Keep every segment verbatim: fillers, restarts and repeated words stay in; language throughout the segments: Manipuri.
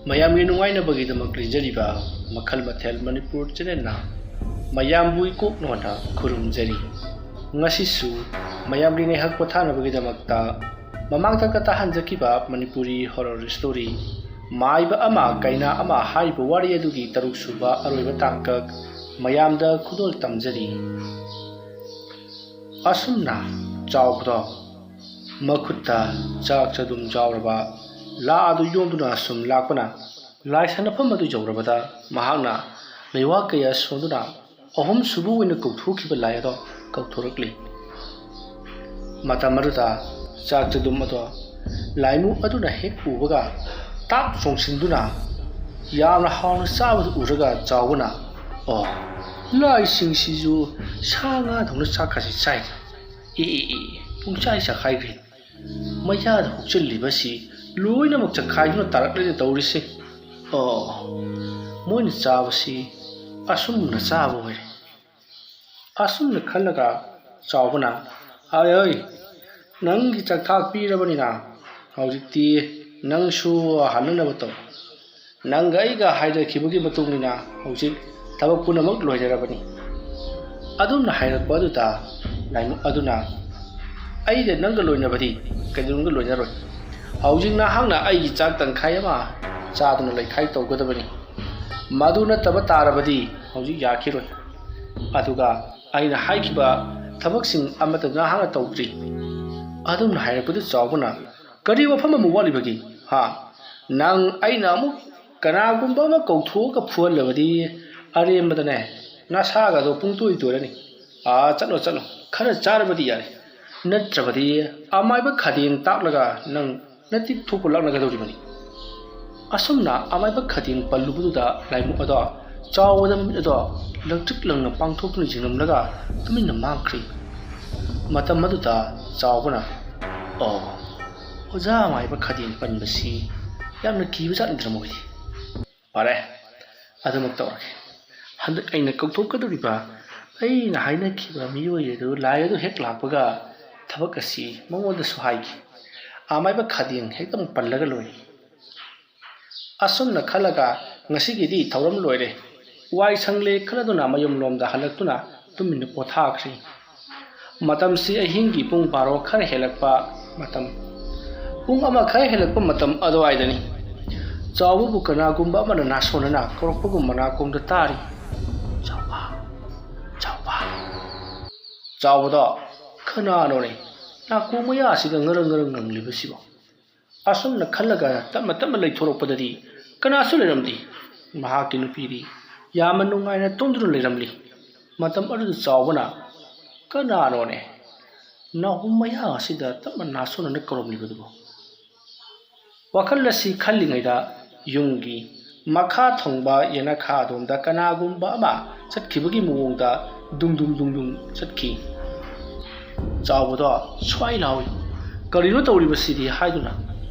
ꯃꯌꯥꯝꯒꯤ ꯅꯨꯡꯉꯥꯏꯅꯕꯒꯤꯗꯃꯛ ꯂꯩꯖꯔꯤꯕ ꯃꯈꯜ ꯃꯊꯦꯜ ꯃꯅꯤꯄꯨꯔ ꯆꯦꯅꯦꯜꯅ ꯃꯌꯥꯝꯕꯨ ꯏꯀꯣꯛ ꯅꯣꯟꯅ ꯈꯨꯔꯨꯝꯖꯔꯤ꯫ ꯉꯁꯤꯁꯨ ꯃꯌꯥꯝꯒꯤ ꯉꯥꯏꯍꯥꯛ ꯄꯣꯊꯥꯅꯕꯒꯤꯗꯃꯛꯇ ꯃꯃꯥꯡ ꯇꯥꯡꯀꯛꯇ ꯍꯟꯖꯈꯤꯕ ꯃꯅꯤꯄꯨꯔꯤ ꯍꯣꯔꯔ ꯁ꯭ꯇꯣꯔꯤ ꯃꯥꯏꯕ ꯑꯃ ꯀꯩꯅꯥ ꯑꯃ ꯍꯥꯏꯔꯤꯕ ꯋꯥꯔꯤ ꯑꯗꯨꯒꯤ ꯇꯔꯨꯛ ꯁꯨꯕ ꯑꯔꯣꯏꯕ ꯇꯥꯡꯀꯛ ꯃꯌꯥꯝꯗ ꯈꯨꯗꯣꯜ ꯇꯝꯖꯔꯤ꯫ ꯑꯁꯨꯝꯅ ꯆꯥꯎꯕꯗꯣ ꯃꯈꯨꯠꯇ ꯆꯥꯛ ꯆꯗꯨꯝ ꯌꯥꯎꯔꯕ ꯂꯥ ꯑꯗꯨ ꯌꯣꯝꯗꯨꯅ ꯁꯨꯝ ꯂꯥꯛꯄꯅ ꯂꯥꯏ ꯁꯥꯟꯅꯐꯝ ꯑꯗꯨ ꯌꯧꯔꯕꯗ ꯃꯍꯥꯛꯅ ꯂꯩꯋꯥ ꯀꯌꯥ ꯁꯣꯟꯗꯨꯅ ꯑꯍꯨꯝꯁꯨꯕ ꯑꯣꯏꯅ ꯀꯧꯊꯣꯛꯈꯤꯕ ꯂꯥꯏ ꯑꯗꯣ ꯀꯧꯊꯣꯔꯛꯂꯤ꯫ ꯃꯇꯝ ꯑꯗꯨꯗ ꯆꯥꯛ ꯆꯗꯨꯝ ꯑꯗꯣ ꯂꯥꯏꯃꯨ ꯑꯗꯨꯅ ꯍꯦꯛ ꯎꯕꯒ ꯇꯥꯞ ꯆꯣꯡꯁꯤꯟꯗꯨꯅ ꯌꯥꯝꯅ ꯍꯥꯎꯅ ꯆꯥꯕꯗꯨ ꯎꯔꯒ ꯆꯥꯎꯕꯅ, "ꯑꯣ, ꯂꯥꯏꯁꯤꯡꯁꯤꯁꯨ ꯁꯥ ꯉꯥꯗꯧꯅ ꯆꯥꯛꯀꯁꯤ ꯆꯥꯏ꯫ ꯑꯦ, ꯑꯦ, ꯑꯦ, ꯄꯨꯡꯆꯥꯏ ꯆꯥꯛꯈꯥꯏꯈ꯭ꯔꯦ꯫ ꯃꯌꯥꯗ ꯍꯨꯛꯆꯤꯜꯂꯤꯕꯁꯤ ꯂꯣꯏꯅꯃꯛ ꯆꯈꯥꯏꯗꯨꯅ ꯇꯥꯔꯛꯂꯦꯅꯦ ꯇꯧꯔꯤꯁꯦ꯫ ꯑꯣ, ꯃꯣꯏꯅ ꯆꯥꯕꯁꯤ ꯑꯁꯨꯝꯅ ꯆꯥꯕ ꯑꯣꯏꯔꯦ"꯫ ꯑꯁꯨꯝꯅ ꯈꯜꯂꯒ ꯆꯥꯎꯕꯅ, "ꯑꯩ, ꯑꯩ, ꯅꯪꯒꯤ ꯆꯥꯛꯊꯥꯛ ꯄꯤꯔꯕꯅꯤꯅ ꯍꯧꯖꯤꯛꯇꯤ ꯅꯪꯁꯨ ꯍꯜꯂꯛꯅꯕ ꯇꯧ꯫ ꯅꯪꯒ ꯑꯩꯒ ꯍꯥꯏꯅꯈꯤꯕꯒꯤ ꯃꯇꯨꯡ ꯏꯟꯅ ꯍꯧꯖꯤꯛ ꯊꯕꯛ ꯄꯨꯝꯅꯃꯛ ꯂꯣꯏꯅꯔꯕꯅꯤ"꯫ ꯑꯗꯨꯝꯅ ꯍꯥꯏꯔꯛꯄ ꯑꯗꯨꯗ ꯂꯥꯏꯃꯨ ꯑꯗꯨꯅ, "ꯑꯩꯅ ꯅꯪꯒ ꯂꯣꯏꯅꯕꯗꯤ ꯀꯩꯗꯧꯅꯨꯡꯗ ꯂꯣꯏꯅꯔꯣꯏ꯫ ꯍꯧꯖꯤꯛ ꯅꯍꯥꯛꯅ ꯑꯩꯒꯤ ꯆꯥꯛ ꯇꯪꯈꯥꯏ ꯑꯃ ꯆꯥꯗꯨꯅ ꯂꯩꯈꯥꯏ ꯇꯧꯒꯗꯕꯅꯤ꯫ ꯃꯗꯨ ꯅꯠꯇꯕ ꯇꯥꯔꯕꯗꯤ ꯍꯧꯖꯤꯛ ꯌꯥꯈꯤꯔꯣꯏ꯫ ꯑꯗꯨꯒ ꯑꯩꯅ ꯍꯥꯏꯈꯤꯕ ꯊꯕꯛꯁꯤꯡ ꯑꯃꯠꯇ ꯅꯍꯥꯛꯅ ꯇꯧꯗ꯭ꯔꯤ"꯫ ꯑꯗꯨꯝꯅ ꯍꯥꯏꯔꯛꯄꯗꯨ ꯆꯥꯎꯕꯅ, "ꯀꯔꯤ ꯋꯥꯐꯝ ꯑꯃ ꯋꯥꯠꯂꯤꯕꯒꯦ? ꯍꯥ? ꯅꯪ ꯑꯩꯅ ꯑꯃꯨꯛ ꯀꯅꯥꯒꯨꯝꯕ ꯑꯃ ꯀꯧꯊꯣꯛꯑꯒ ꯐꯨꯍꯜꯂꯕꯗꯤ ꯑꯔꯦꯝꯕꯗꯅꯦ ꯅꯁꯥꯒꯗꯣ ꯄꯨꯡꯇꯣꯏ ꯇꯣꯏꯔꯅꯤ꯫ ꯑꯥ, ꯆꯠꯂꯣ, ꯆꯠꯂꯣ, ꯈꯔ ꯆꯥꯔꯕꯗꯤ ꯌꯥꯔꯦ, ꯅꯠꯇ꯭ꯔꯕꯗꯤ ꯑꯃꯥꯏꯕ ꯈꯥꯗꯦꯡ ꯇꯥꯛꯂꯒ ꯅꯪ ꯅꯇꯤꯛ ꯊꯣꯛꯄ ꯂꯥꯛꯅꯒꯗꯧꯔꯤꯕꯅꯤ"꯫ ꯑꯁꯨꯝꯅ ꯑꯃꯥꯏꯕ ꯈꯥꯗꯦꯡ ꯄꯜꯂꯨꯕꯗꯨꯗ ꯂꯥꯏꯃꯨ ꯑꯗꯣ ꯆꯥꯎꯕꯗ ꯃꯃꯤꯠ ꯑꯗꯣ ꯂꯪꯇ꯭ꯔꯤꯛ ꯂꯪꯅ ꯄꯥꯡꯊꯣꯛꯇꯨꯅ ꯌꯦꯡꯂꯝꯂꯒ ꯇꯨꯃꯤꯟꯅ ꯃꯥꯡꯈ꯭ꯔꯤ꯫ ꯃꯇꯝ ꯑꯗꯨꯗ ꯆꯥꯎꯕꯅ, "ꯑꯣ, ꯑꯣꯖꯥ ꯑꯃꯥꯏꯕ ꯈꯥꯗꯦꯡ ꯄꯟꯕꯁꯤ ꯌꯥꯝꯅ ꯀꯤꯕ ꯖꯥꯠꯅꯤꯗꯅ ꯃꯣꯏꯗꯤ꯫ ꯐꯔꯦ, ꯑꯗꯨꯃꯛ ꯇꯧꯔꯒꯦ꯫ ꯍꯟꯗꯛ ꯑꯩꯅ ꯀꯧꯊꯣꯛꯀꯗꯧꯔꯤꯕ, ꯑꯩꯅ ꯍꯥꯏꯅꯈꯤꯕ ꯃꯤꯑꯣꯏ ꯑꯗꯨ, ꯂꯥꯏ ꯑꯗꯨ ꯍꯦꯛ ꯂꯥꯛꯄꯒ ꯊꯕꯛ ꯑꯁꯤ ꯃꯉꯣꯟꯗꯁꯨ ꯍꯥꯏꯒꯦ꯫ ꯑꯃꯥꯏꯕ ꯈꯥꯗꯦꯡ ꯍꯦꯛꯇꯃꯛ ꯄꯜꯂꯒ ꯂꯣꯏꯔꯦ"꯫ ꯑꯁꯨꯝꯅ ꯈꯜꯂꯒ ꯉꯁꯤꯒꯤꯗꯤ ꯊꯧꯔꯝ ꯂꯣꯏꯔꯦ, ꯋꯥꯏ ꯁꯪꯂꯦ ꯈꯜꯂꯗꯨꯅ ꯃꯌꯨꯝꯂꯣꯝꯗ ꯍꯜꯂꯛꯇꯨꯅ ꯇꯨꯃꯤꯟꯅ ꯄꯣꯊꯥꯈ꯭ꯔꯤ꯫ ꯃꯇꯝꯁꯤ ꯑꯍꯤꯡꯒꯤ ꯄꯨꯡ ꯕꯥꯔꯣ ꯈꯔ ꯍꯦꯜꯂꯛꯄ ꯃꯇꯝ, ꯄꯨꯡ ꯑꯃ ꯈꯔ ꯍꯦꯜꯂꯛꯄ ꯃꯇꯝ ꯑꯗꯨꯋꯥꯏꯗꯅꯤ꯫ ꯆꯥꯎꯕꯕꯨ ꯀꯅꯥꯒꯨꯝꯕ ꯑꯃꯅ ꯅꯥꯁꯣꯟꯅꯅ ꯀꯧꯔꯛꯄꯒꯨꯝꯕ ꯅꯥꯀꯣꯡꯗ ꯇꯥꯔꯤ꯫ "ꯆꯥꯎꯕ, ꯆꯥꯎꯕ, ꯆꯥꯎꯕꯗꯣ, ꯀꯅꯥꯅꯣꯅꯦ ꯅꯥꯀꯣꯡ ꯃꯌꯥꯁꯤꯗ ꯉꯔꯪ ꯉꯔꯪ ꯉꯪꯂꯤꯕꯁꯤꯕꯣ?" ꯑꯁꯨꯝꯅ ꯈꯜꯂꯒ ꯇꯞꯅ ꯇꯞꯅ ꯂꯩꯊꯣꯔꯛꯄꯗꯗꯤ ꯀꯅꯥꯁꯨ ꯂꯩꯔꯝꯗꯦ꯫ ꯃꯍꯥꯛꯀꯤ ꯅꯨꯄꯤꯗꯤ ꯌꯥꯝꯅ ꯅꯨꯡꯉꯥꯏꯅ ꯇꯨꯝꯗꯨꯅ ꯂꯩꯔꯝꯂꯤ꯫ ꯃꯇꯝ ꯑꯗꯨꯗ ꯆꯥꯎꯕꯅ, "ꯀꯅꯥꯅꯣꯅꯦ ꯅꯥꯍꯨꯝ ꯃꯌꯥ ꯑꯁꯤꯗ ꯇꯞꯅ ꯅꯥꯁꯣꯟꯅꯅ ꯀꯧꯔꯝꯂꯤꯕꯗꯨꯕꯨ?" ꯋꯥꯈꯜ ꯑꯁꯤ ꯈꯜꯂꯤꯉꯩꯗ ꯌꯨꯝꯒꯤ ꯃꯈꯥ ꯊꯪꯕ ꯌꯦꯅꯈꯥ ꯑꯗꯣꯝꯗ ꯀꯅꯥꯒꯨꯝꯕ ꯑꯃ ꯆꯠꯈꯤꯕꯒꯤ ꯃꯑꯣꯡꯗ ꯗꯨꯡ ꯗꯨꯡ ꯗꯨꯡ ꯗꯨꯡ ꯆꯠꯈꯤ꯫ ꯆꯥꯎꯕꯗꯣ ꯁ꯭ꯋꯥꯏ ꯂꯥꯎꯏ, "ꯀꯔꯤꯅꯣ ꯇꯧꯔꯤꯕꯁꯤꯗꯤ?" ꯍꯥꯏꯗꯨꯅ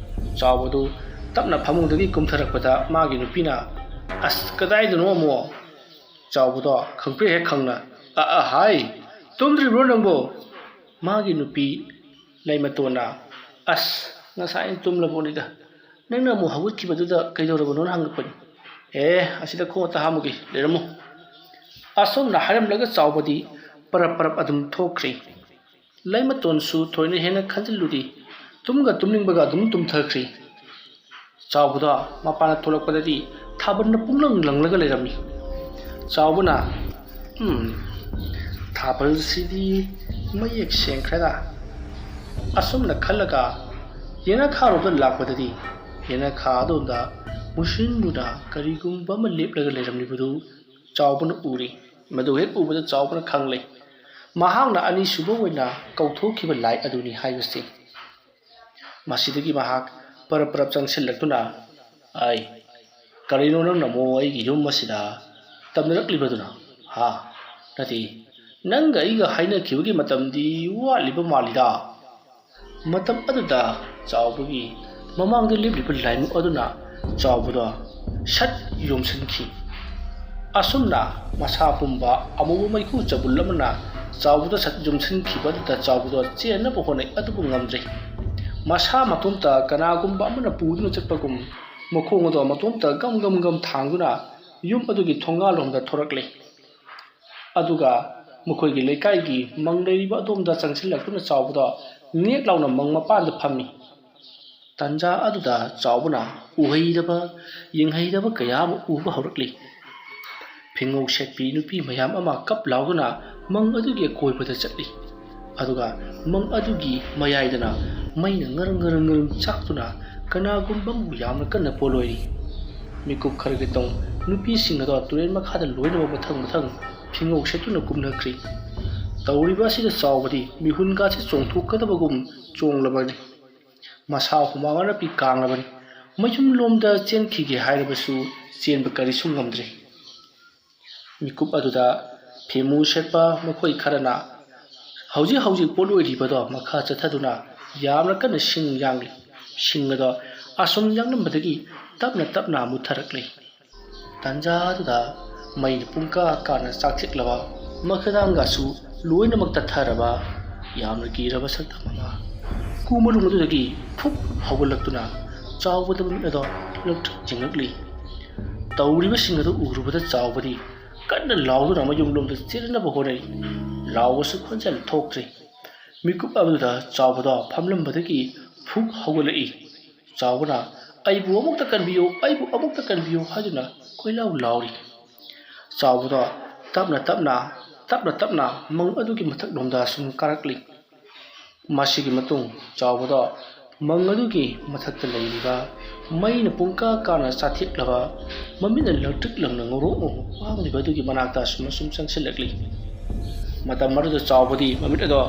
ꯆꯥꯎꯕꯗꯨ ꯇꯞꯅ ꯐꯃꯨꯡꯗꯒꯤ ꯀꯨꯝꯊꯔꯛꯄꯗ ꯃꯥꯒꯤ ꯅꯨꯄꯤꯅ, "ꯑꯁ, ꯀꯗꯥꯏꯗꯅꯣ ꯑꯃꯨꯛ?" ꯆꯥꯎꯕꯗꯣ ꯈꯪꯄ꯭ꯔꯦꯛ ꯍꯦꯛ ꯈꯪꯅ, "ꯑ, ꯑ, ꯍꯥꯏ, ꯇꯨꯝꯗ꯭ꯔꯤꯕ꯭ꯔꯣ ꯅꯪꯕꯣ?" ꯃꯥꯒꯤ ꯅꯨꯄꯤ ꯂꯩꯃꯇꯣꯟꯅ, "ꯑꯁ, ꯉꯁꯥꯏꯅ ꯇꯨꯝꯂꯕꯣꯠꯅꯤꯗ꯫ ꯅꯪꯅ ꯑꯃꯨꯛ ꯍꯧꯒꯠꯈꯤꯕꯗꯨꯗ ꯀꯩꯗꯧꯔꯕꯅꯣꯅ ꯍꯪꯉꯛꯄꯅꯤ꯫ ꯑꯦ, ꯑꯁꯤꯗ ꯈꯣꯡ ꯑꯇ ꯍꯥꯝꯃꯨꯒꯦ, ꯂꯩꯔꯝꯃꯨ꯫" ꯑꯁꯨꯝꯅ ꯍꯥꯏꯔꯝꯂꯒ ꯆꯥꯎꯕꯗꯤ ꯄꯔꯞ ꯄꯔꯞ ꯑꯗꯨꯝ ꯊꯣꯛꯈ꯭ꯔꯦ꯫ ꯂꯩꯃꯇꯣꯟꯁꯨ ꯊꯣꯏꯅ ꯍꯦꯟꯅ ꯈꯟꯖꯤꯜꯂꯨꯗꯦ꯫ ꯇꯨꯝꯒ ꯇꯨꯝꯅꯤꯡꯕꯒ ꯑꯗꯨꯝ ꯇꯨꯝꯊꯈ꯭ꯔꯦ꯫ ꯆꯥꯎꯕꯗꯣ ꯃꯄꯥꯟꯗ ꯊꯣꯛꯂꯛꯄꯗꯗꯤ ꯊꯥꯕꯜꯅ ꯄꯨꯡꯂꯪ ꯂꯪꯂꯒ ꯂꯩꯔꯝꯃꯤ꯫ ꯆꯥꯎꯕꯅ, "ꯎꯝ, ꯊꯥꯕꯜꯁꯤꯗꯤ ꯃꯌꯦꯛ ꯁꯦꯡꯈ꯭ꯔꯦꯗ꯫" ꯑꯁꯨꯝꯅ ꯈꯜꯂꯒ ꯌꯦꯅꯈꯥꯔꯣꯝꯗ ꯂꯥꯛꯄꯗꯗꯤ ꯌꯦꯅꯈꯥ ꯑꯗꯣꯝꯗ ꯃꯨꯁꯤꯟ ꯃꯨꯅ ꯀꯔꯤꯒꯨꯝꯕ ꯑꯃ ꯂꯦꯞꯂꯒ ꯂꯩꯔꯝꯂꯤꯕꯗꯨ ꯆꯥꯎꯕꯅ ꯎꯔꯤ꯫ ꯃꯗꯨ ꯍꯦꯛ ꯎꯕꯗ ꯆꯥꯎꯕꯅ ꯈꯪꯂꯦ, ꯃꯍꯥꯛꯅ ꯑꯅꯤꯁꯨꯕ ꯑꯣꯏꯅ ꯀꯧꯊꯣꯛꯈꯤꯕ ꯂꯥꯏ ꯑꯗꯨꯅꯤ ꯍꯥꯏꯕꯁꯤ꯫ ꯃꯁꯤꯗꯒꯤ ꯃꯍꯥꯛ ꯄꯔꯞ ꯄꯔꯞ ꯆꯪꯁꯤꯜꯂꯛꯇꯨꯅ, "ꯑꯩ, ꯀꯔꯤꯅꯣ ꯅꯪꯅ ꯑꯃꯨꯛ ꯑꯩꯒꯤ ꯌꯨꯝ ꯑꯁꯤꯗ ꯇꯝꯅꯔꯛꯂꯤꯕꯗꯨꯅ? ꯍꯥ? ꯅꯠꯇꯦ, ꯅꯪꯒ ꯑꯩꯒ ꯍꯥꯏꯅꯈꯤꯕꯒꯤ ꯃꯇꯝꯗꯤ ꯋꯥꯠꯂꯤꯕ ꯃꯥꯜꯂꯤꯗ?" ꯃꯇꯝ ꯑꯗꯨꯗ ꯆꯥꯎꯕꯒꯤ ꯃꯃꯥꯡꯗ ꯂꯦꯞꯂꯤꯕ ꯂꯥꯏꯃꯨꯛ ꯑꯗꯨꯅ ꯆꯥꯎꯕꯗ ꯁꯠ ꯌꯣꯝꯁꯤꯟꯈꯤ꯫ ꯑꯁꯨꯝꯅ ꯃꯁꯥ ꯄꯨꯝꯕ ꯑꯃꯨꯕ ꯃꯩꯈꯨ ꯆꯕꯨꯜ ꯑꯃꯅ ꯆꯥꯎꯕꯗ ꯁꯠ ꯌꯣꯝꯁꯤꯟꯈꯤꯕ ꯑꯗꯨꯗ ꯆꯥꯎꯕꯗ ꯆꯦꯟꯅꯕ ꯍꯣꯠꯅꯩ, ꯑꯗꯨꯕꯨ ꯉꯝꯗ꯭ꯔꯦ꯫ ꯃꯁꯥ ꯃꯇꯣꯝꯇ ꯀꯅꯥꯒꯨꯝꯕ ꯑꯃꯅ ꯄꯨꯗꯨꯅ ꯆꯠꯄꯒꯨꯝ ꯃꯈꯣꯡ ꯑꯗꯣ ꯃꯇꯣꯝꯇ ꯒꯝ ꯒꯝ ꯒꯝ ꯊꯥꯡꯗꯨꯅ ꯌꯨꯝ ꯑꯗꯨꯒꯤ ꯊꯣꯡꯒꯥꯜꯂꯣꯝꯗ ꯊꯣꯔꯛꯂꯦ꯫ ꯑꯗꯨꯒ ꯃꯈꯣꯏꯒꯤ ꯂꯩꯀꯥꯏꯒꯤ ꯃꯪ ꯂꯩꯔꯤꯕ ꯑꯗꯣꯝꯗ ꯆꯪꯁꯤꯜꯂꯛꯇꯨꯅ ꯆꯥꯎꯕꯗꯣ ꯅꯦꯛ ꯂꯥꯎꯅ ꯃꯪ ꯃꯄꯥꯟꯗ ꯐꯝꯃꯤ꯫ ꯇꯟꯖꯥ ꯑꯗꯨꯗ ꯆꯥꯎꯕꯅ ꯎꯍꯩꯗꯕ, ꯌꯦꯡꯍꯩꯗꯕ ꯀꯌꯥ ꯑꯃ ꯎꯕ ꯍꯧꯔꯛꯂꯤ꯫ ꯐꯤꯉꯧ ꯁꯦꯠꯄꯤ ꯅꯨꯄꯤ ꯃꯌꯥꯝ ꯑꯃ ꯀꯞ ꯂꯥꯎꯗꯨꯅ ꯃꯪ ꯑꯗꯨꯒꯤ ꯑꯀꯣꯏꯕꯗ ꯆꯠꯂꯤ꯫ ꯑꯗꯨꯒ ꯃꯪ ꯑꯗꯨꯒꯤ ꯃꯌꯥꯏꯗꯅ ꯃꯩꯅ ꯉꯔꯪ ꯉꯔꯪ ꯉꯔꯪ ꯆꯥꯛꯇꯨꯅ ꯀꯅꯥꯒꯨꯝꯕ ꯑꯃꯕꯨ ꯌꯥꯝꯅ ꯀꯟꯅ ꯄꯣꯠꯂꯣꯏꯔꯤ꯫ ꯃꯤꯀꯨꯞ ꯈꯔꯒꯤ ꯇꯨꯡ ꯅꯨꯄꯤꯁꯤꯡ ꯑꯗꯣ ꯇꯨꯔꯦꯜ ꯃꯈꯥꯗ ꯂꯣꯏꯅꯃꯛ ꯃꯊꯪ ꯃꯊꯪ ꯐꯤꯉꯧ ꯁꯦꯠꯇꯨꯅ ꯀꯨꯝꯅꯈ꯭ꯔꯤ꯫ ꯇꯧꯔꯤꯕ ꯑꯁꯤꯗ ꯆꯥꯎꯕꯗꯤ ꯃꯤꯍꯨꯟꯒꯥꯁꯤ ꯆꯣꯡꯊꯣꯛꯀꯗꯕꯒꯨꯝ ꯆꯣꯡꯂꯕꯅꯤ꯫ ꯃꯁꯥ ꯍꯨꯃꯥꯡ ꯑꯅꯞꯄꯤ ꯀꯥꯡꯂꯕꯅꯤ꯫ ꯃꯌꯨꯝꯂꯣꯝꯗ ꯆꯦꯟꯈꯤꯒꯦ ꯍꯥꯏꯔꯕꯁꯨ ꯆꯦꯟꯕ ꯀꯔꯤꯁꯨ ꯉꯝꯗ꯭ꯔꯤ꯫ ꯃꯤꯀꯨꯞ ꯑꯗꯨꯗ ꯐꯤꯃꯨ ꯁꯦꯠꯄ ꯃꯈꯣꯏ ꯈꯔꯅ ꯍꯧꯖꯤꯛ ꯍꯧꯖꯤꯛ ꯄꯣꯠꯂꯣꯏꯔꯤꯕꯗꯣ ꯃꯈꯥ ꯆꯠꯊꯗꯨꯅ ꯌꯥꯝꯅ ꯀꯟꯅ ꯁꯤꯡ ꯌꯥꯡꯂꯤ꯫ ꯁꯤꯡ ꯑꯗꯣ ꯑꯁꯨꯝ ꯌꯥꯡꯂꯝꯕꯗꯒꯤ ꯇꯞꯅ ꯇꯞꯅ ꯃꯨꯠꯊꯔꯛꯂꯤ꯫ ꯇꯟꯖꯥ ꯑꯗꯨꯗ ꯃꯩꯅ ꯄꯨꯡꯀꯥ ꯀꯥꯅ ꯆꯥꯛꯊꯦꯛꯂꯕ, ꯃꯈꯥꯗꯥꯡꯒꯁꯨ ꯂꯣꯏꯅꯃꯛ ꯇꯠꯊꯔꯕ ꯌꯥꯝꯅ ꯀꯤꯔꯕ ꯁꯛꯇꯝ ꯑꯃ ꯀꯨ ꯃꯔꯨꯡ ꯑꯗꯨꯗꯒꯤ ꯐꯨꯛ ꯍꯧꯒꯠꯂꯛꯇꯨꯅ ꯆꯥꯎꯕꯗ ꯃꯃꯤꯠ ꯑꯗꯣ ꯂꯪꯇ꯭ꯔꯤꯛ ꯌꯦꯡꯂꯛꯂꯤ꯫ ꯇꯧꯔꯤꯕꯁꯤꯡ ꯑꯗꯨ ꯎꯔꯨꯕꯗ ꯆꯥꯎꯕꯗꯤ ꯀꯟꯅ ꯂꯥꯎꯗꯨꯅ ꯃꯌꯨꯝꯂꯣꯝꯗ ꯆꯦꯟꯅꯕ ꯍꯣꯠꯅꯩ꯫ ꯂꯥꯎꯕꯁꯨ ꯈꯣꯟꯖꯦꯜ ꯊꯣꯛꯇ꯭ꯔꯤ꯫ ꯃꯤꯀꯨꯞ ꯑꯗꯨꯗ ꯆꯥꯎꯕꯗꯣ ꯐꯝꯂꯝꯕꯗꯒꯤ ꯐꯨꯛ ꯍꯧꯒꯠꯂꯛꯏ꯫ ꯆꯥꯎꯕꯅ, "ꯑꯩꯕꯨ ꯑꯃꯨꯛꯇ ꯀꯟꯕꯤꯌꯨ, ꯑꯩꯕꯨ ꯑꯃꯨꯛꯇ ꯀꯟꯕꯤꯌꯨ" ꯍꯥꯏꯗꯨꯅ ꯀꯣꯏꯂꯥꯎ ꯂꯥꯎꯔꯤ꯫ ꯆꯥꯎꯕꯗꯣ ꯇꯞꯅ ꯇꯞꯅ, ꯇꯞꯅ ꯇꯞꯅ ꯃꯪ ꯑꯗꯨꯒꯤ ꯃꯊꯛꯂꯣꯝꯗ ꯁꯨꯝ ꯀꯥꯔꯛꯂꯤ꯫ ꯃꯁꯤꯒꯤ ꯃꯇꯨꯡ ꯆꯥꯎꯕꯗꯣ ꯃꯪ ꯑꯗꯨꯒꯤ ꯃꯊꯛꯇ ꯂꯩꯔꯤꯕ ꯃꯩꯅ ꯄꯨꯡꯀꯥ ꯀꯥꯅ ꯆꯥꯊꯦꯛꯂꯕ, ꯃꯃꯤꯠꯅ ꯂꯪꯇ꯭ꯔꯤꯛ ꯂꯪꯅ ꯉꯧꯔꯣꯛ ꯉꯧꯅ ꯄꯥꯡꯂꯤꯕ ꯑꯗꯨꯒꯤ ꯃꯅꯥꯛꯇ ꯑꯁꯨꯝ ꯑꯁꯨꯝ ꯆꯪꯁꯤꯜꯂꯛꯂꯤ꯫ ꯃꯇꯝ ꯑꯗꯨꯗ ꯆꯥꯎꯕꯗꯤ ꯃꯃꯤꯠ ꯑꯗꯣ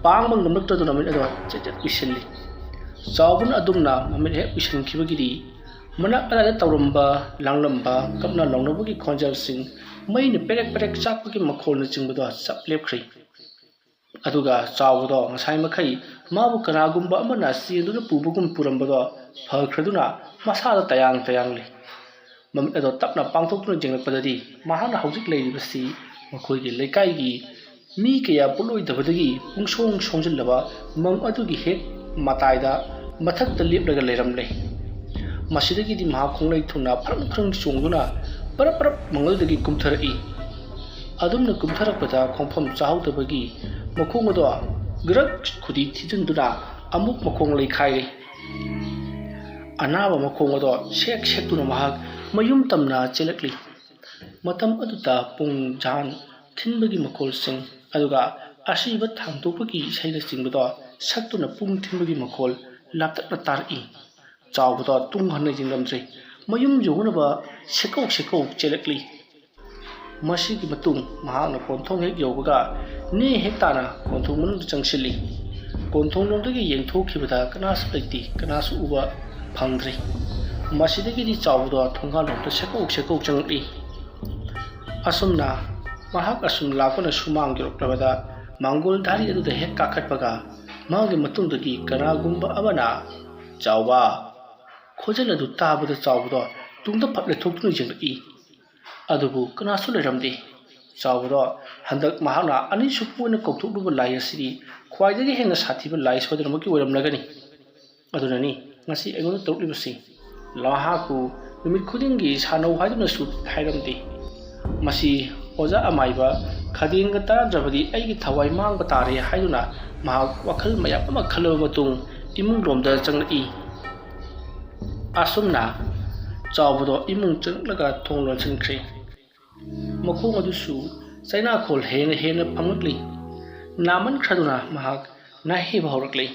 ꯄꯥꯡꯕ ꯉꯝꯂꯛꯇꯗꯨꯅ ꯃꯃꯤꯠ ꯑꯗꯣ ꯆꯦꯠ ꯆꯦꯠ ꯎꯏꯁꯤꯜꯂꯤ꯫ ꯆꯥꯎꯕꯅ ꯑꯗꯨꯝꯅ ꯃꯃꯤꯠ ꯍꯦꯛ ꯎꯏꯁꯤꯟꯈꯤꯕꯒꯤꯗꯤ ꯃꯅꯥꯛ ꯑꯗꯥꯏꯗ ꯇꯧꯔꯝꯕ, ꯂꯥꯡꯂꯝꯕ, ꯀꯞꯅ ꯂꯥꯎꯅꯕꯒꯤ ꯈꯣꯟꯖꯦꯜꯁꯤꯡ, ꯃꯩꯅ ꯄꯦꯔꯦꯛ ꯄꯦꯔꯦꯛ ꯆꯥꯛꯄꯒꯤ ꯃꯈꯣꯜꯅꯆꯤꯡꯕꯗꯣ ꯆꯞ ꯂꯦꯞꯈ꯭ꯔꯤ꯫ ꯑꯗꯨꯒ ꯆꯥꯎꯕꯗꯣ ꯉꯁꯥꯏ ꯃꯈꯩ ꯃꯥꯕꯨ ꯀꯅꯥꯒꯨꯝꯕ ꯑꯃꯅ ꯆꯦꯟꯗꯨꯅ ꯄꯨꯕꯒꯨꯝ ꯄꯨꯔꯝꯕꯗꯣ ꯐꯈ꯭ꯔꯗꯨꯅ ꯃꯁꯥꯗ ꯇꯌꯥꯡ ꯇꯌꯥꯡꯂꯤ꯫ ꯃꯃꯤꯠ ꯑꯗꯣ ꯇꯞꯅ ꯄꯥꯡꯊꯣꯛꯇꯨꯅ ꯌꯦꯡꯂꯛꯄꯗꯗꯤ ꯃꯍꯥꯛꯅ ꯍꯧꯖꯤꯛ ꯂꯩꯔꯤꯕꯁꯤ ꯃꯈꯣꯏꯒꯤ ꯂꯩꯀꯥꯏꯒꯤ ꯃꯤ ꯀꯌꯥ ꯄꯣꯠꯂꯣꯏꯗꯕꯗꯒꯤ ꯄꯨꯡꯁꯣꯡ ꯁꯣꯡꯖꯤꯜꯂꯕ ꯃꯪ ꯑꯗꯨꯒꯤ ꯍꯦꯛ ꯃꯇꯥꯏꯗ ꯃꯊꯛꯇ ꯂꯦꯞꯂꯒ ꯂꯩꯔꯝꯂꯦ꯫ ꯃꯁꯤꯗꯒꯤꯗꯤ ꯃꯍꯥꯛ ꯈꯣꯡꯂꯩ ꯊꯨꯡꯅ ꯐ꯭ꯔꯪ ꯐ꯭ꯔꯪ ꯆꯣꯡꯗꯨꯅ ꯄꯔꯞ ꯄꯔꯞ ꯃꯪꯒꯜꯗꯒꯤ ꯀꯨꯝꯊꯔꯛꯏ꯫ ꯑꯗꯨꯝꯅ ꯀꯨꯝꯊꯔꯛꯄꯗ ꯈꯣꯡꯐꯝ ꯆꯥꯍꯧꯗꯕꯒꯤ ꯃꯈꯣꯡ ꯑꯗꯣ ꯒ꯭ꯔꯛ ꯈꯨꯗꯤ ꯊꯤꯖꯤꯟꯗꯨꯅ ꯑꯃꯨꯛ ꯃꯈꯣꯡ ꯂꯩꯈꯥꯏꯔꯦ꯫ ꯑꯅꯥꯕ ꯃꯈꯣꯡ ꯑꯗꯣ ꯁꯦꯛ ꯁꯦꯛꯇꯨꯅ ꯃꯍꯥꯛ ꯃꯌꯨꯝ ꯇꯝꯅ ꯆꯦꯜꯂꯛꯂꯤ꯫ ꯃꯇꯝ ꯑꯗꯨꯗ ꯄꯨꯡ ꯖꯥꯟ ꯊꯤꯟꯕꯒꯤ ꯃꯈꯣꯜꯁꯤꯡ, ꯑꯗꯨꯒ ꯑꯁꯤꯕ ꯊꯥꯡꯗꯣꯛꯄꯒꯤ ꯏꯁꯩꯅꯆꯤꯡꯕꯗꯣ ꯁꯛꯇꯨꯅ ꯄꯨꯡ ꯊꯤꯟꯕꯒꯤ ꯃꯈꯣꯜ ꯂꯥꯞꯇꯛꯅ ꯇꯥꯔꯛꯏ꯫ ꯆꯥꯎꯕꯗꯣ ꯇꯨꯡ ꯍꯟꯅ ꯌꯦꯡꯂꯝꯗ꯭ꯔꯦ꯫ ꯃꯌꯨꯝ ꯌꯧꯅꯕ ꯁꯦꯛꯀꯧ ꯁꯦꯛꯀꯧ ꯆꯦꯜꯂꯛꯂꯤ꯫ ꯃꯁꯤꯒꯤ ꯃꯇꯨꯡ ꯃꯍꯥꯛꯅ ꯀꯣꯟꯊꯣꯡ ꯍꯦꯛ ꯌꯧꯕꯒ ꯅꯦ ꯍꯦꯛ ꯇꯥꯅ ꯀꯣꯟꯊꯣꯡ ꯃꯅꯨꯡꯗ ꯆꯪꯁꯤꯜꯂꯤ꯫ ꯀꯣꯟꯊꯣꯡ ꯂꯣꯝꯗꯒꯤ ꯌꯦꯡꯊꯣꯛꯈꯤꯕꯗ ꯀꯅꯥꯁꯨ ꯂꯩꯇꯦ, ꯀꯅꯥꯁꯨ ꯎꯕ ꯐꯪꯗ꯭ꯔꯦ꯫ ꯃꯁꯤꯗꯒꯤꯗꯤ ꯆꯥꯎꯕꯗꯣ ꯊꯣꯡꯒꯥꯜꯂꯣꯝꯗ ꯁꯦꯛꯀꯧ ꯁꯦꯛꯀꯧ ꯆꯪꯂꯛꯏ꯫ ꯑꯁꯨꯝꯅ ꯃꯍꯥꯛ ꯑꯁꯨꯝ ꯂꯥꯛꯄꯅ ꯁꯨꯃꯥꯡ ꯌꯧꯔꯛꯂꯕꯗ ꯃꯥꯡꯒꯣꯜ ꯙꯥꯔꯤ ꯑꯗꯨꯗ ꯍꯦꯛ ꯀꯥꯈꯠꯄꯒ ꯃꯥꯒꯤ ꯃꯇꯨꯡꯗꯒꯤ ꯀꯅꯥꯒꯨꯝꯕ ꯑꯃꯅ "ꯆꯥꯎꯕ" ꯈꯣꯟꯖꯦꯜ ꯑꯗꯨ ꯇꯥꯕꯗ ꯆꯥꯎꯕꯗꯣ ꯇꯨꯡꯗ ꯐꯠ ꯂꯩꯊꯣꯛꯇꯨꯅ ꯌꯦꯡꯂꯛꯏ꯫ ꯑꯗꯨꯕꯨ ꯀꯅꯥꯁꯨ ꯂꯩꯔꯝꯗꯦ꯫ ꯆꯥꯎꯕꯗꯣ ꯍꯟꯗꯛ ꯃꯍꯥꯛꯅ ꯑꯅꯤꯁꯨꯕ ꯑꯣꯏꯅ ꯀꯧꯊꯣꯛꯂꯨꯕ ꯂꯥꯏ ꯑꯁꯤꯗꯤ ꯈ꯭ꯋꯥꯏꯗꯒꯤ ꯍꯦꯟꯅ ꯁꯥꯊꯤꯕ ꯂꯥꯏ ꯁꯣꯏꯗꯅꯃꯛꯀꯤ ꯑꯣꯏꯔꯝꯂꯒꯅꯤ꯫ ꯑꯗꯨꯅꯅꯤ ꯉꯁꯤ ꯑꯩꯉꯣꯟꯗ ꯇꯧꯔꯛꯂꯤꯕꯁꯤ꯫ ꯃꯍꯥꯛꯄꯨ ꯅꯨꯃꯤꯠ ꯈꯨꯗꯤꯡꯒꯤ ꯁꯥꯟꯅꯧ ꯍꯥꯏꯗꯨꯅꯁꯨ ꯍꯥꯏꯔꯝꯗꯦ꯫ ꯃꯁꯤ ꯑꯣꯖꯥ ꯑꯃꯥꯏꯕ ꯈꯥꯗꯦꯟꯒ ꯇꯥꯟꯅꯗ꯭ꯔꯕꯗꯤ ꯑꯩꯒꯤ ꯊꯋꯥꯏ ꯃꯥꯡꯕ ꯇꯥꯔꯦ ꯍꯥꯏꯗꯨꯅ ꯃꯍꯥꯛ ꯋꯥꯈꯜ ꯃꯌꯥꯝ ꯑꯃ ꯈꯜꯂꯕ ꯃꯇꯨꯡ ꯏꯃꯨꯡ ꯂꯣꯝꯗ ꯆꯪꯂꯛꯏ꯫ ꯑꯁꯨꯝꯅ ꯆꯥꯎꯕꯗꯣ ꯏꯃꯨꯡ ꯆꯪꯂꯛꯂꯒ ꯊꯣꯡ ꯂꯣꯟꯁꯤꯟꯈ꯭ꯔꯦ꯫ ꯃꯈꯣꯡ ꯑꯗꯨꯁꯨ ꯆꯩꯅꯥꯈꯣꯜ ꯍꯦꯟꯅ ꯍꯦꯟꯅ ꯐꯪꯂꯛꯂꯤ꯫ ꯅꯥꯃꯟꯈ꯭ꯔꯗꯨꯅ ꯃꯍꯥꯛ ꯅꯥꯍꯦꯕ ꯍꯧꯔꯛꯂꯦ꯫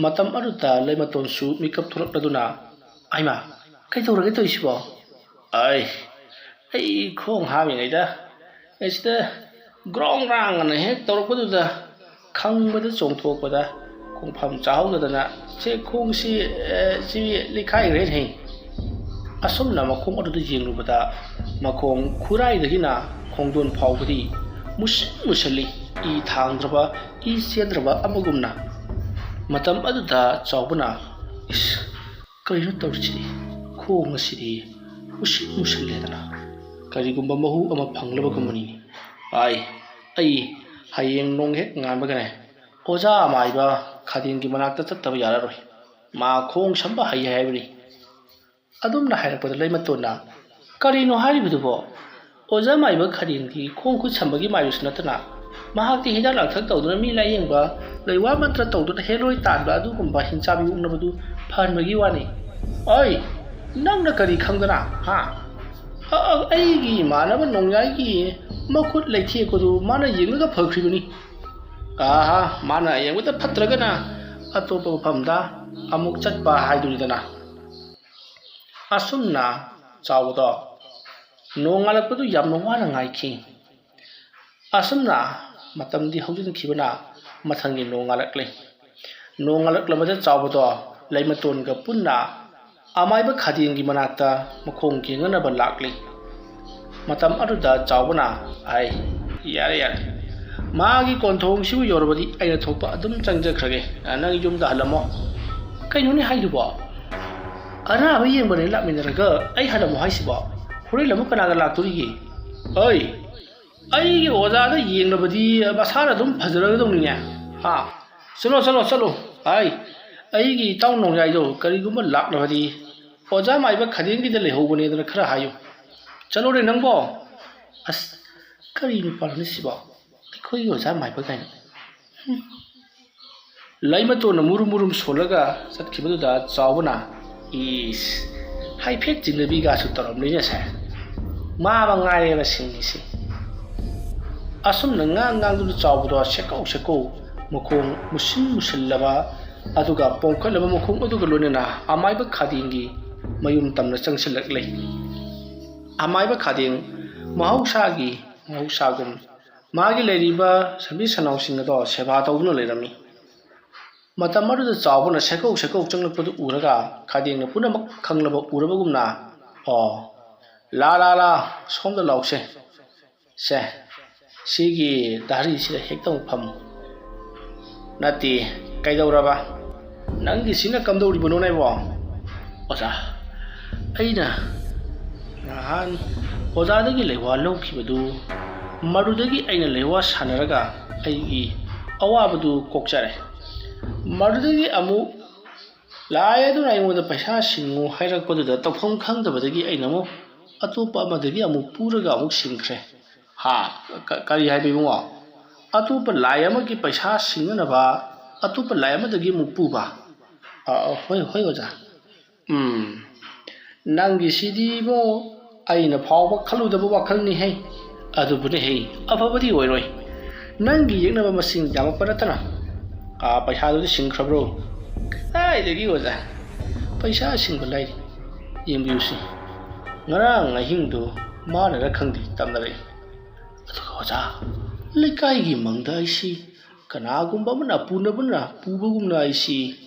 ꯃꯇꯝ ꯑꯗꯨꯗ ꯂꯩꯃꯇꯣꯟꯁꯨ ꯃꯤꯀꯞ ꯊꯣꯛꯂꯛꯂꯗꯨꯅ, "ꯑꯩꯃꯥ, ꯀꯩꯗꯧꯔꯒꯦ ꯇꯧꯔꯤꯁꯤꯕꯣ?" "ꯑꯩ, ꯑꯩ ꯈꯣꯡ ꯍꯥꯝꯃꯤꯉꯩꯗ ꯑꯩꯁꯤꯗ ꯒ꯭ꯔꯣꯡ ꯒ꯭ꯔꯥꯡ ꯑꯅ ꯍꯦꯛ ꯇꯧꯔꯛꯄꯗꯨꯗ ꯈꯪꯕꯗ ꯆꯣꯡꯊꯣꯛꯄꯗ ꯈꯣꯡꯐꯝ ꯆꯥꯍꯧꯗꯗꯅ ꯁꯦ ꯈꯣꯡꯁꯤ, ꯑꯦ, ꯁꯤ ꯂꯤꯈꯥꯏꯈ꯭ꯔꯦꯅꯦ꯫" ꯑꯁꯨꯝꯅ ꯃꯈꯣꯡ ꯑꯗꯨꯗ ꯌꯦꯡꯂꯨꯕꯗ ꯃꯈꯣꯡ ꯈꯨꯔꯥꯏꯗꯒꯤꯅ ꯈꯣꯡꯗꯣꯟ ꯐꯥꯎꯕꯗꯤ ꯃꯨꯁꯤꯟ ꯃꯨꯁꯜꯂꯤ꯫ E ꯊꯥꯡꯗ꯭ꯔꯕ, E ꯆꯦꯟꯗ꯭ꯔꯕ ꯑꯃꯒꯨꯝꯅ꯫ ꯃꯇꯝ ꯑꯗꯨꯗ ꯆꯥꯎꯕꯅ, "ꯏꯁ, ꯀꯔꯤꯅꯣ ꯇꯧꯔꯤꯁꯤꯗꯤ? ꯈꯣꯡ ꯑꯁꯤꯗꯤ ꯃꯨꯁꯤꯟ ꯃꯨꯁꯤꯜꯂꯦꯗꯅ꯫ ꯀꯔꯤꯒꯨꯝꯕ ꯃꯍꯨ ꯑꯃ ꯐꯪꯂꯕꯒꯨꯝꯕꯅꯤꯅꯦ꯫ ꯑꯥꯏ, ꯑꯩ ꯍꯌꯦꯡ ꯅꯣꯡ ꯍꯦꯛ ꯉꯥꯟꯕꯒꯅꯦ ꯑꯣꯖꯥ ꯑꯃꯥꯏꯕ ꯈꯥꯗꯦꯟꯒꯤ ꯃꯅꯥꯛꯇ ꯆꯠꯇꯕ ꯌꯥꯔꯔꯣꯏ꯫ ꯃꯥ ꯈꯣꯡ ꯁꯝꯕ ꯍꯩ ꯍꯥꯏꯕꯅꯤ꯫ ꯑꯗꯨꯝꯅ ꯍꯥꯏꯔꯛꯄꯗ ꯂꯩꯃꯇꯣꯟꯅ, "ꯀꯔꯤꯅꯣ ꯍꯥꯏꯔꯤꯕꯗꯨꯕꯣ? ꯑꯣꯖꯥ ꯃꯥꯏꯕ ꯈꯔꯦꯟꯒꯤ ꯈꯣꯡ ꯈꯨꯠ ꯁꯝꯕꯒꯤ ꯃꯥꯏꯕꯁꯨ ꯅꯠꯇꯅ, ꯃꯍꯥꯛꯇꯤ ꯍꯤꯗꯥꯛ ꯂꯥꯡꯊꯛ ꯇꯧꯗꯨꯅ ꯃꯤ ꯂꯥꯏꯌꯦꯡꯕ, ꯂꯩꯋꯥ ꯃꯟꯇ꯭ꯔ ꯇꯧꯗꯨꯅ ꯍꯦꯂꯣꯏ ꯇꯥꯟꯕ ꯑꯗꯨꯒꯨꯝꯕ ꯍꯤꯡꯆꯥꯕꯤ ꯑꯣꯛꯅꯕꯗꯨ ꯐꯍꯟꯕꯒꯤ ꯋꯥꯅꯤ꯫ ꯑꯩ, ꯅꯪꯅ ꯀꯔꯤ ꯈꯪꯗꯅ, ꯍꯥ? ꯑ, ꯑ, ꯑꯩꯒꯤ ꯏꯃꯥꯟꯅꯕ ꯅꯣꯡꯌꯥꯏꯒꯤ ꯃꯈꯨꯠ ꯂꯩꯊꯦꯛꯄꯗꯨ ꯃꯥꯅ ꯌꯦꯡꯂꯒ ꯐꯈ꯭ꯔꯤꯕꯅꯤ꯫ ꯑꯥꯍꯥ, ꯃꯥꯅ ꯌꯦꯡꯕꯗ ꯐꯠꯇ꯭ꯔꯒꯅ ꯑꯇꯣꯞꯄ ꯃꯐꯝꯗ ꯑꯃꯨꯛ ꯆꯠꯄ ꯍꯥꯏꯗꯨꯅꯤꯗꯅ꯫" ꯑꯁꯨꯝꯅ ꯆꯥꯎꯕꯗꯣ ꯅꯣꯡꯉꯥꯜꯂꯛꯄꯗꯨ ꯌꯥꯝꯅ ꯋꯥꯅ ꯉꯥꯏꯈꯤ꯫ ꯑꯁꯨꯝꯅ ꯃꯇꯝꯗꯤ ꯍꯧꯖꯤꯟꯈꯤꯕꯅ ꯃꯊꯪꯒꯤ ꯅꯣꯡꯉꯥꯜꯂꯛꯂꯤ꯫ ꯅꯣꯡꯉꯥꯜꯂꯛꯂꯕꯗ ꯆꯥꯎꯕꯗꯣ ꯂꯩꯃꯇꯣꯟꯒ ꯄꯨꯟꯅ ꯑꯃꯥꯏꯕ ꯈꯥꯗꯦꯟꯒꯤ ꯃꯅꯥꯛꯇ ꯃꯈꯣꯡ ꯌꯦꯡꯅꯅꯕ ꯂꯥꯛꯂꯤ꯫ ꯃꯇꯝ ꯑꯗꯨꯗ ꯆꯥꯎꯕꯅ, "ꯑꯩ, ꯌꯥꯔꯦ, ꯌꯥꯔꯦ, ꯃꯥꯒꯤ ꯀꯣꯟꯊꯣꯡꯁꯤꯕꯨ ꯌꯧꯔꯕꯗꯤ ꯑꯩꯅ ꯊꯣꯛꯄ ꯑꯗꯨꯝ ꯆꯪꯖꯈ꯭ꯔꯒꯦ꯫ ꯅꯪ ꯌꯨꯝꯗ ꯍꯜꯂꯝꯃꯣ꯫" "ꯀꯩꯅꯣꯅꯦ ꯍꯥꯏꯗꯨꯕꯣ? ꯑꯅꯥꯕ ꯌꯦꯡꯕꯅꯦ ꯂꯥꯛꯃꯤꯟꯅꯔꯒ ꯑꯩ ꯍꯜꯂꯝꯃꯣ ꯍꯥꯏꯁꯤꯕꯣ? ꯍꯣꯔꯦꯟ ꯑꯃꯨꯛ ꯀꯅꯥꯒ ꯂꯥꯛꯇꯣꯔꯤꯒꯦ?" "ꯑꯩ, ꯑꯩꯒꯤ ꯑꯣꯖꯥꯗ ꯌꯦꯡꯂꯕꯗꯤ ꯃꯁꯥꯅ ꯑꯗꯨꯝ ꯐꯖꯔꯒꯗꯧꯅꯤꯅꯦ꯫ ꯍꯥ? ꯆꯠꯂꯣ, ꯆꯠꯂꯣ, ꯆꯠꯂꯣ꯫ ꯑꯩ, ꯑꯩꯒꯤ ꯏꯇꯥꯎ ꯅꯣꯡꯌꯥꯏꯗꯣ ꯀꯔꯤꯒꯨꯝꯕ ꯂꯥꯛꯂꯕꯗꯤ ꯑꯣꯖꯥ ꯃꯥꯏꯕ ꯈꯥꯗꯦꯟꯒꯤꯗ ꯂꯩꯍꯧꯕꯅꯦꯗꯅ ꯈꯔ ꯍꯥꯏꯌꯨ꯫ ꯆꯠꯂꯣꯔꯦ ꯅꯪꯕꯣ꯫" "ꯑꯁ, ꯀꯔꯤ ꯅꯨꯄꯥꯅꯣꯅꯦ ꯁꯤꯕꯣ? ꯑꯩꯈꯣꯏꯒꯤ ꯑꯣꯖꯥ ꯃꯥꯏꯕ ꯀꯥꯏꯅ꯫" ꯍꯨꯝ꯫ ꯂꯩꯃꯇꯣꯟꯅ ꯃꯨꯔꯨꯝ ꯃꯨꯔꯨꯝ ꯁꯣꯜꯂꯒ ꯆꯠꯈꯤꯕꯗꯨꯗ ꯆꯥꯎꯕꯅ, "ꯏꯁ, ꯍꯥꯏꯐꯦꯠ ꯆꯤꯡꯅꯕꯤꯒꯁꯨ ꯇꯧꯔꯝꯂꯤꯅꯦ ꯁꯦ꯫ ꯃꯥ ꯃꯉꯥꯏꯔꯦꯕ ꯁꯤꯡꯉꯤꯁꯤ꯫" ꯑꯁꯨꯝꯅ ꯉꯥꯡ ꯉꯥꯡꯗꯨꯅ ꯆꯥꯎꯕꯗꯣ ꯁꯦꯀꯧ ꯁꯦꯀꯧ ꯃꯈꯣꯡ ꯃꯨꯁꯤꯟ ꯃꯨꯁꯤꯜꯂꯕ ꯑꯗꯨꯒ ꯄꯣꯝꯈꯠꯂꯕ ꯃꯈꯣꯡ ꯑꯗꯨꯒ ꯂꯣꯏꯅꯅ ꯑꯃꯥꯏꯕ ꯈꯥꯗꯦꯟꯒꯤ ꯃꯌꯨꯝ ꯇꯝꯅ ꯆꯪꯁꯤꯜꯂꯛꯂꯦ꯫ ꯑꯃꯥꯏꯕ ꯈꯥꯗꯦꯟ ꯃꯍꯧꯁꯥꯒꯤ, ꯃꯍꯧꯁꯥꯒꯨꯝ ꯃꯥꯒꯤ ꯂꯩꯔꯤꯕ ꯁꯟꯕꯤ ꯁꯟꯅꯥꯎꯁꯤꯡ ꯑꯗꯣ ꯁꯦꯕꯥ ꯇꯧꯗꯨꯅ ꯂꯩꯔꯝꯃꯤ꯫ ꯃꯇꯝ ꯑꯗꯨꯗ ꯆꯥꯎꯕꯅ ꯁꯦꯀꯧ ꯁꯦꯀꯧ ꯆꯪꯂꯛꯄꯗꯨ ꯎꯔꯒ ꯈꯥꯗꯦꯡꯅ ꯄꯨꯝꯅꯃꯛ ꯈꯪꯂꯕ ꯎꯔꯕꯒꯨꯝꯅ, "ꯑꯣ, ꯂꯥ, ꯂꯥ, ꯂꯥ, ꯁꯣꯝꯗ ꯂꯥꯎꯁꯦ꯫ ꯁꯦ, ꯁꯤꯒꯤ ꯗꯥꯔꯤꯁꯤꯗ ꯍꯦꯛꯇ ꯑꯃꯨꯛ ꯐꯝꯃꯨ꯫" "ꯅꯠꯇꯦ, ꯀꯩꯗꯧꯔꯕ? ꯅꯪꯒꯤꯁꯤꯅ ꯀꯝꯗꯧꯔꯤꯕꯅꯣꯅꯦꯕꯣ?" "ꯑꯣꯖꯥ, ꯑꯩꯅ ꯅꯍꯥꯟ ꯑꯣꯖꯥꯗꯒꯤ ꯂꯩꯋꯥ ꯂꯧꯈꯤꯕꯗꯨ, ꯃꯗꯨꯗꯒꯤ ꯑꯩꯅ ꯂꯩꯋꯥ ꯁꯥꯟꯅꯔꯒ ꯑꯩꯒꯤ ꯑꯋꯥꯕꯗꯨ ꯀꯣꯛꯆꯔꯦ꯫ ꯃꯗꯨꯗꯒꯤ ꯑꯃꯨꯛ ꯂꯥꯏ ꯑꯗꯨꯅ ꯑꯩꯉꯣꯟꯗ ꯄꯩꯁꯥ ꯁꯤꯡꯉꯨ ꯍꯥꯏꯔꯛꯄꯗꯨꯗ ꯇꯧꯐꯝ ꯈꯪꯗꯕꯗꯒꯤ ꯑꯩꯅ ꯑꯃꯨꯛ ꯑꯇꯣꯞꯄ ꯑꯃꯗꯒꯤ ꯑꯃꯨꯛ ꯄꯨꯔꯒ ꯑꯃꯨꯛ ꯁꯤꯡꯈ꯭ꯔꯦ꯫ ꯍꯥ? ꯀ- ꯀꯔꯤ ꯍꯥꯏꯕ ꯏꯕꯨꯡꯉꯣ? ꯑꯇꯣꯞꯄ ꯂꯥꯏ ꯑꯃꯒꯤ ꯄꯩꯁꯥ ꯁꯤꯡꯅꯅꯕ ꯑꯇꯣꯞꯄ ꯂꯥꯏ ꯑꯃꯗꯒꯤ ꯑꯃꯨꯛ ꯄꯨꯕ? ꯑ, ꯍꯣꯏ, ꯍꯣꯏ ꯑꯣꯖꯥ꯫ ꯎꯝ, ꯅꯪꯒꯤꯁꯤꯗꯤꯕꯣ ꯑꯩꯅ ꯐꯥꯎꯕ ꯈꯜꯂꯨꯗꯕ ꯋꯥꯈꯜꯅꯤꯍꯦ꯫ ꯑꯗꯨꯕꯨꯅꯦꯍꯦ, ꯑꯐꯕꯗꯤ ꯑꯣꯏꯔꯣꯏ꯫ ꯅꯪꯒꯤ ꯌꯦꯛꯅꯕ ꯃꯁꯤꯡ ꯌꯥꯝꯃꯛꯄ ꯅꯠꯇꯅ꯫ ꯑꯥ, ꯄꯩꯁꯥꯗꯨꯗꯤ ꯁꯤꯡꯈ꯭ꯔꯕ꯭ꯔꯣ? ꯀꯗꯥꯏꯗꯒꯤ ꯑꯣꯖꯥ? ꯄꯩꯁꯥ ꯁꯤꯡꯕ ꯂꯥꯏꯔꯤ꯫ ꯌꯦꯡꯕꯤꯌꯨꯁꯤ, ꯉꯔꯥꯡ ꯑꯍꯤꯡꯗꯨ ꯃꯥꯅꯔ ꯈꯪꯗꯦ ꯇꯝꯅꯔꯛꯏ꯫ ꯑꯗꯨꯒ ꯑꯣꯖꯥ, ꯂꯩꯀꯥꯏꯒꯤ ꯃꯪꯗ ꯑꯩꯁꯤ ꯀꯅꯥꯒꯨꯝꯕ ꯑꯃꯅ ꯄꯨꯅꯕꯅ ꯄꯨꯕꯒꯨꯝꯅ ꯑꯩꯁꯤ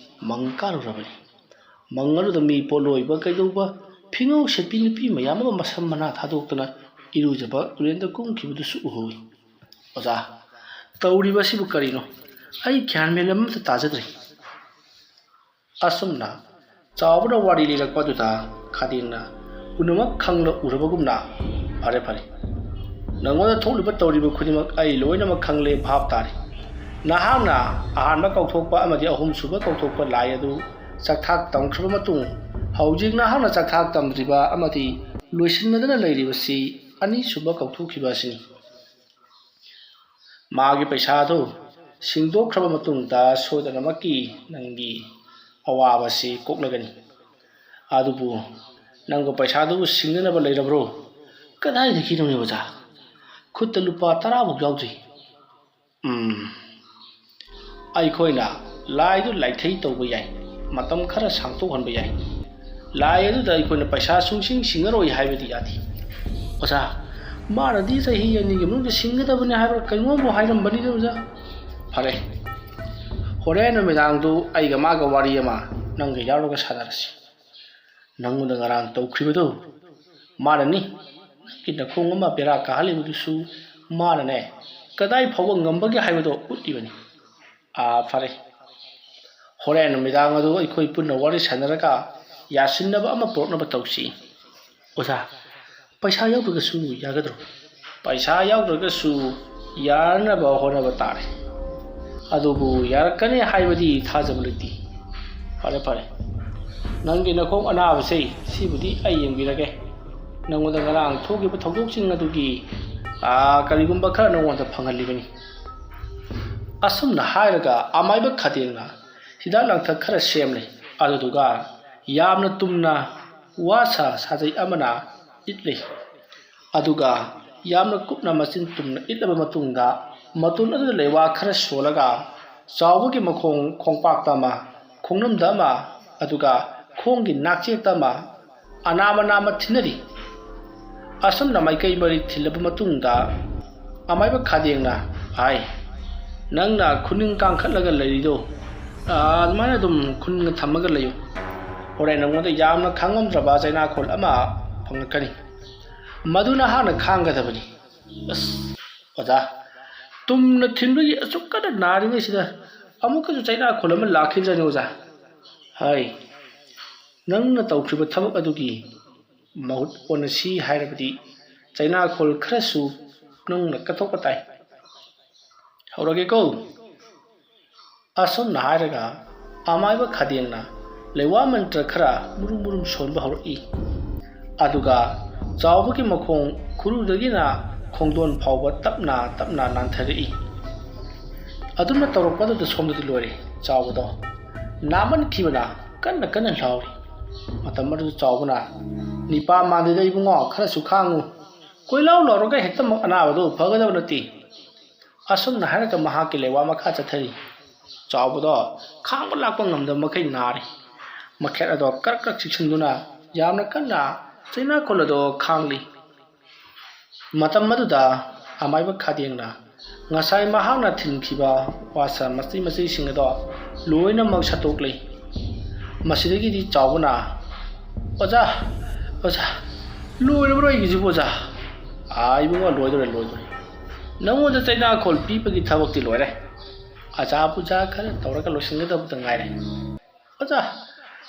ꯃꯪ ꯀꯥꯔꯨꯔꯕꯅꯤ꯫ ꯃꯪ ꯑꯗꯨꯗ ꯃꯤ ꯄꯣꯠꯂꯣꯏꯕ ꯀꯩꯗꯧꯕ ꯐꯤꯉꯧ ꯁꯦꯠꯄꯤ ꯅꯨꯄꯤ ꯃꯌꯥꯝ ꯑꯃ ꯃꯁꯝ ꯃꯅꯥ ꯊꯥꯗꯣꯛꯇꯨꯅ ꯏꯔꯨꯖꯕ ꯇꯨꯔꯦꯟꯗ ꯀꯨꯝꯈꯤꯕꯗꯨꯁꯨ ꯎꯍꯧꯏ꯫ ꯑꯣꯖꯥ, ꯇꯧꯔꯤꯕ ꯑꯁꯤꯕꯨ ꯀꯔꯤꯅꯣ? ꯑꯩ ꯒ꯭ꯌꯥꯟ ꯃꯦꯟ ꯑꯃꯠꯇ ꯇꯥꯖꯗ꯭ꯔꯦ꯫ ꯑꯁꯨꯝꯅ ꯆꯥꯎꯕꯅ ꯋꯥꯔꯤ ꯂꯤꯔꯛꯄ ꯑꯗꯨꯗ ꯈꯥꯗꯦꯡꯅ ꯄꯨꯝꯅꯃꯛ ꯈꯪꯂ ꯎꯔꯕꯒꯨꯝꯅ, "ꯐꯔꯦ, ꯐꯔꯦ꯫ ꯅꯪꯉꯣꯟꯗ ꯊꯣꯛꯂꯤꯕ ꯇꯧꯔꯤꯕ ꯈꯨꯗꯤꯡꯃꯛ ꯑꯩ ꯂꯣꯏꯅꯃꯛ ꯈꯪꯂꯦ, ꯚꯥꯞ ꯇꯥꯔꯦ꯫ ꯅꯍꯥꯛꯅ ꯑꯍꯥꯟꯕ ꯀꯧꯊꯣꯛꯄ ꯑꯃꯗꯤ ꯑꯍꯨꯝꯁꯨꯕ ꯀꯧꯊꯣꯛꯄ ꯂꯥꯏ ꯑꯗꯨ ꯆꯥꯛꯊꯥꯛ ꯇꯝꯈ꯭ꯔꯕ ꯃꯇꯨꯡ, ꯍꯧꯖꯤꯛ ꯅꯍꯥꯛꯅ ꯆꯥꯛꯊꯥꯛ ꯇꯝꯗ꯭ꯔꯤꯕ ꯑꯃꯗꯤ ꯂꯣꯏꯁꯤꯟꯅꯗꯅ ꯂꯩꯔꯤꯕꯁꯤ ꯑꯅꯤꯁꯨꯕ ꯀꯧꯊꯣꯛꯈꯤꯕ ꯑꯁꯤꯅꯤ꯫ ꯃꯥꯒꯤ ꯄꯩꯁꯥꯗꯨ ꯁꯤꯡꯗꯣꯛꯈ꯭ꯔꯕ ꯃꯇꯨꯡꯗ ꯁꯣꯏꯗꯅꯃꯛꯀꯤ ꯅꯪꯒꯤ ꯑꯋꯥꯕꯁꯤ ꯀꯣꯛꯅꯒꯅꯤ꯫ ꯑꯗꯨꯕꯨ ꯅꯪꯕꯨ ꯄꯩꯁꯥꯗꯨꯕꯨ ꯁꯤꯡꯅꯅꯕ ꯂꯩꯔꯕ꯭ꯔꯣ?" "ꯀꯗꯥꯏꯗꯒꯤꯅꯣꯅꯦ ꯑꯣꯖꯥ? ꯈꯨꯠꯇ ꯂꯨꯄꯥ ꯇꯔꯥꯐꯥꯎ ꯌꯥꯎꯗ꯭ꯔꯤ꯫" "ꯎꯝ, ꯑꯩꯈꯣꯏꯅ ꯂꯥꯏꯗꯨ ꯂꯥꯏꯊꯩ ꯇꯧꯕ ꯌꯥꯏ, ꯃꯇꯝ ꯈꯔ ꯁꯥꯡꯇꯣꯛꯍꯟꯕ ꯌꯥꯏ꯫ ꯂꯥꯏ ꯑꯗꯨꯗ ꯑꯩꯈꯣꯏꯅ ꯄꯩꯁꯥ ꯁꯨꯡꯁꯤꯡ ꯁꯤꯡꯉꯔꯣꯏ ꯍꯥꯏꯕꯗꯤ ꯌꯥꯗꯦ꯫" "ꯑꯣꯖꯥ, ꯃꯥꯅꯗꯤ ꯆꯍꯤ ꯑꯅꯤꯒꯤ ꯃꯅꯨꯡꯗ ꯁꯤꯡꯒꯗꯕꯅꯤ ꯍꯥꯏꯕ꯭ꯔꯥ ꯀꯩꯅꯣꯝꯕꯨ ꯍꯥꯏꯔꯝꯕꯅꯤꯗ ꯑꯣꯖꯥ꯫" "ꯐꯔꯦ, ꯍꯣꯔꯦꯟ ꯅꯨꯃꯤꯗꯥꯡꯗꯨ ꯑꯩꯒ ꯃꯥꯒ ꯋꯥꯔꯤ ꯑꯃ ꯅꯪꯒ ꯌꯥꯎꯔꯒ ꯁꯥꯟꯅꯔꯁꯤ꯫ ꯅꯪꯉꯣꯟꯗ ꯉꯔꯥꯡ ꯇꯧꯈ꯭ꯔꯤꯕꯗꯨ ꯃꯥꯅꯅꯤ꯫ ꯅꯪꯒꯤ ꯅꯈꯣꯡ ꯑꯃ ꯕꯦꯔꯥ ꯀꯥꯍꯜꯂꯤꯕꯗꯨꯁꯨ ꯃꯥꯅꯅꯦ꯫ ꯀꯗꯥꯏ ꯐꯥꯎꯕ ꯉꯝꯕꯒꯦ ꯍꯥꯏꯕꯗꯣ ꯎꯠꯂꯤꯕꯅꯤ꯫" "ꯑꯥ, ꯐꯔꯦ꯫ ꯍꯣꯔꯦꯟ ꯅꯨꯃꯤꯗꯥꯡ ꯑꯗꯨ ꯑꯩꯈꯣꯏ ꯄꯨꯟꯅ ꯋꯥꯔꯤ ꯁꯥꯟꯅꯔꯒ ꯌꯥꯁꯤꯟꯅꯕ ꯑꯃ ꯄꯨꯔꯛꯅꯕ ꯇꯧꯁꯤ꯫" "ꯑꯣꯖꯥ, ꯄꯩꯁꯥ ꯌꯥꯎꯗ꯭ꯔꯒꯁꯨ ꯌꯥꯒꯗ꯭ꯔꯣ?" "ꯄꯩꯁꯥ ꯌꯥꯎꯗ꯭ꯔꯒꯁꯨ ꯌꯥꯅꯕ ꯍꯣꯠꯅꯕ ꯇꯥꯔꯦ꯫ ꯑꯗꯨꯕꯨ ꯌꯥꯔꯛꯀꯅꯤ ꯍꯥꯏꯕꯗꯤ ꯊꯥꯖꯕ ꯂꯩꯇꯦ꯫ ꯐꯔꯦ, ꯐꯔꯦ꯫ ꯅꯪꯒꯤ ꯅꯈꯣꯡ ꯑꯅꯥꯕꯁꯦ, ꯁꯤꯕꯨꯗꯤ ꯑꯩ ꯌꯦꯡꯕꯤꯔꯒꯦ꯫ ꯅꯪꯉꯣꯟꯗ ꯉꯔꯥꯡ ꯊꯣꯛꯈꯤꯕ ꯊꯧꯗꯣꯛꯁꯤꯡ ꯑꯗꯨꯒꯤ, ꯑꯥ, ꯀꯔꯤꯒꯨꯝꯕ ꯈꯔ ꯅꯪꯉꯣꯟꯗ ꯐꯪꯍꯜꯂꯤꯕꯅꯤ꯫ ꯑꯁꯨꯝꯅ ꯍꯥꯏꯔꯒ ꯑꯃꯥꯏꯕ ꯈꯥꯗꯦꯡꯅ ꯍꯤꯗꯥꯛ ꯂꯥꯡꯊꯛ ꯈꯔ ꯁꯦꯝꯂꯦ꯫ ꯑꯗꯨꯗꯨꯒ ꯌꯥꯝꯅ ꯇꯨꯝꯅ ꯋꯥ ꯁꯥ ꯁꯥꯖꯩ ꯑꯃꯅ ꯏꯠꯂꯤ꯫ ꯑꯗꯨꯒ ꯌꯥꯝꯅ ꯀꯨꯞꯅ ꯃꯆꯤꯟ ꯇꯨꯝꯅ ꯏꯠꯂꯕ ꯃꯇꯨꯡꯗ, ꯃꯇꯣꯟ ꯑꯗꯨꯗ ꯂꯩꯋꯥ ꯈꯔ ꯁꯣꯜꯂꯒ, ꯆꯥꯎꯕꯒꯤ ꯃꯈꯣꯡ ꯈꯣꯡꯄꯥꯛꯇ ꯑꯃ, ꯈꯣꯡꯅꯝꯗ ꯑꯃ, ꯑꯗꯨꯒ ꯈꯣꯡꯒꯤ ꯅꯥꯛꯆꯦꯛꯇ ꯑꯃ, ꯑꯅꯥꯝ ꯑꯅꯥꯝ ꯊꯤꯟꯅꯔꯤ꯫ ꯑꯁꯨꯝꯅ ꯃꯥꯏꯀꯩ ꯃꯔꯤ ꯊꯤꯜꯂꯕ ꯃꯇꯨꯡꯗ, ꯑꯃꯥꯏꯕ ꯈꯥꯗꯦꯡꯅ ꯍꯥꯏ, "ꯅꯪꯅ ꯈꯨꯅꯤꯡ ꯀꯥꯡꯈꯠꯂꯒ ꯂꯩꯔꯤꯗꯣ, ꯑꯥ, ꯑꯗꯨꯃꯥꯏꯅ ꯑꯗꯨꯝ ꯈꯨꯅꯤꯡ ꯊꯝꯃꯒ ꯂꯩꯌꯨ꯫ ꯍꯣꯔꯦꯟ ꯅꯉꯣꯟꯗ ꯌꯥꯝꯅ ꯈꯥꯡꯉꯝꯗ꯭ꯔꯕ ꯆꯩꯅꯥꯈꯣꯜ ꯑꯃ ꯐꯪꯂꯛꯀꯅꯤ꯫ ꯃꯗꯨ ꯅꯍꯥꯛꯅ ꯈꯥꯡꯒꯗꯕꯅꯤ꯫" ꯑꯁ, ꯑꯣꯖꯥ, ꯇꯨꯝꯅ ꯊꯤꯟꯕꯒꯤ ꯑꯁꯨꯛ ꯀꯟꯅ ꯅꯥꯔꯤꯉꯩꯁꯤꯗ ꯑꯃꯨꯛꯀꯁꯨ ꯆꯩꯅꯥꯈꯣꯜ ꯑꯃ ꯂꯥꯛꯈꯤꯗ꯭ꯔꯅꯤ, ꯑꯣꯖꯥ꯫ ꯍꯥꯏ, ꯅꯪꯅ ꯇꯧꯈ꯭ꯔꯤꯕ ꯊꯕꯛ ꯑꯗꯨꯒꯤ ꯃꯍꯨꯠ ꯑꯣꯟꯅꯁꯤ ꯍꯥꯏꯔꯕꯗꯤ, ꯆꯩꯅꯥꯈꯣꯜ ꯈꯔꯁꯨ ꯅꯪꯅ ꯀꯠꯊꯣꯛꯄ ꯇꯥꯏ꯫ ꯍꯧꯔꯒꯦꯀꯣ꯫ ꯑꯁꯨꯝꯅ ꯍꯥꯏꯔꯒ ꯑꯃꯥꯏꯕ ꯈꯥꯗꯦꯡꯅ ꯂꯩꯋꯥ ꯃꯟꯇ꯭ꯔ ꯈꯔ ꯃꯨꯔꯨꯝ ꯃꯨꯔꯨꯝ ꯁꯣꯟꯕ ꯍꯧꯔꯛꯏ꯫ ꯑꯗꯨꯒ ꯆꯥꯎꯕꯒꯤ ꯃꯈꯣꯡ ꯈꯨꯔꯨꯗꯒꯤꯅ ꯈꯣꯡꯗꯣꯟ ꯐꯥꯎꯕ ꯇꯞꯅ ꯇꯞꯅ ꯅꯥꯟꯊꯔꯛꯏ꯫ ꯑꯗꯨꯝꯅ ꯇꯧꯔꯛꯄꯗꯨꯗ ꯁꯣꯝꯗꯗꯤ ꯂꯣꯏꯔꯦ꯫ ꯆꯥꯎꯕꯗꯣ ꯅꯥꯃꯟꯈꯤꯕꯅ ꯀꯟꯅ ꯀꯟꯅ ꯂꯥꯎꯔꯤ꯫ ꯃꯇꯝ ꯑꯗꯨꯗ ꯆꯥꯎꯕꯅ, "ꯅꯤꯄꯥ ꯃꯥꯟꯗꯦꯗ ꯏꯕꯨꯡꯉꯣ, ꯈꯔꯁꯨ ꯈꯥꯡꯉꯨ꯫ ꯀꯣꯏꯂꯥꯎ ꯂꯥꯎꯔꯒ ꯍꯦꯛꯇꯃꯛ ꯑꯅꯥꯕꯗꯣ ꯐꯒꯗꯕ ꯅꯠꯇꯦ꯫" ꯑꯁꯨꯝꯅ ꯍꯥꯏꯔꯒ ꯃꯍꯥꯛꯀꯤ ꯂꯩꯋꯥ ꯃꯈꯥ ꯆꯠꯊꯔꯤ꯫ ꯆꯥꯎꯕꯗꯣ ꯈꯥꯡꯕ ꯂꯥꯛꯄ ꯉꯝꯗꯕ ꯃꯈꯩ ꯅꯥꯔꯤ꯫ ꯃꯈꯦꯠ ꯑꯗꯣ ꯀ꯭ꯔꯛ ꯀ꯭ꯔꯛ ꯆꯤꯛꯁꯤꯟꯗꯨꯅ ꯌꯥꯝꯅ ꯀꯟꯅ ꯆꯩꯅꯥꯈꯣꯜ ꯑꯗꯣ ꯈꯥꯡꯂꯤ꯫ ꯃꯇꯝ ꯑꯗꯨꯗ ꯑꯃꯥꯏꯕ ꯈꯥꯗꯦꯡꯅ ꯉꯁꯥꯏ ꯃꯍꯥꯛꯅ ꯊꯤꯟꯈꯤꯕ ꯋꯥꯁꯥ ꯃꯆꯩ ꯃꯆꯩꯁꯤꯡ ꯑꯗꯣ ꯂꯣꯏꯅꯃꯛ ꯁꯠꯇꯣꯛꯂꯤ꯫ ꯃꯁꯤꯗꯒꯤꯗꯤ ꯆꯥꯎꯕꯅ, "ꯑꯣꯖꯥ, ꯑꯣꯖꯥ, ꯂꯣꯏꯔꯕ꯭ꯔꯣ ꯑꯩꯒꯤꯁꯤꯕꯨ, ꯑꯣꯖꯥ?" "ꯑꯥ, ꯏꯕꯨꯡꯉꯣ, ꯂꯣꯏꯗꯣꯔꯦ, ꯂꯣꯏꯗꯣꯔꯦ꯫ ꯅꯪꯉꯣꯟꯗ ꯆꯩꯅꯥꯈꯣꯜ ꯄꯤꯕꯒꯤ ꯊꯕꯛꯇꯤ ꯂꯣꯏꯔꯦ꯫ ꯑꯆꯥ ꯄꯨꯖꯥ ꯈꯔ ꯇꯧꯔꯒ ꯂꯣꯏꯁꯤꯟꯒꯗꯕꯗ ꯉꯥꯏꯔꯦ꯫ ꯑꯣꯖꯥ,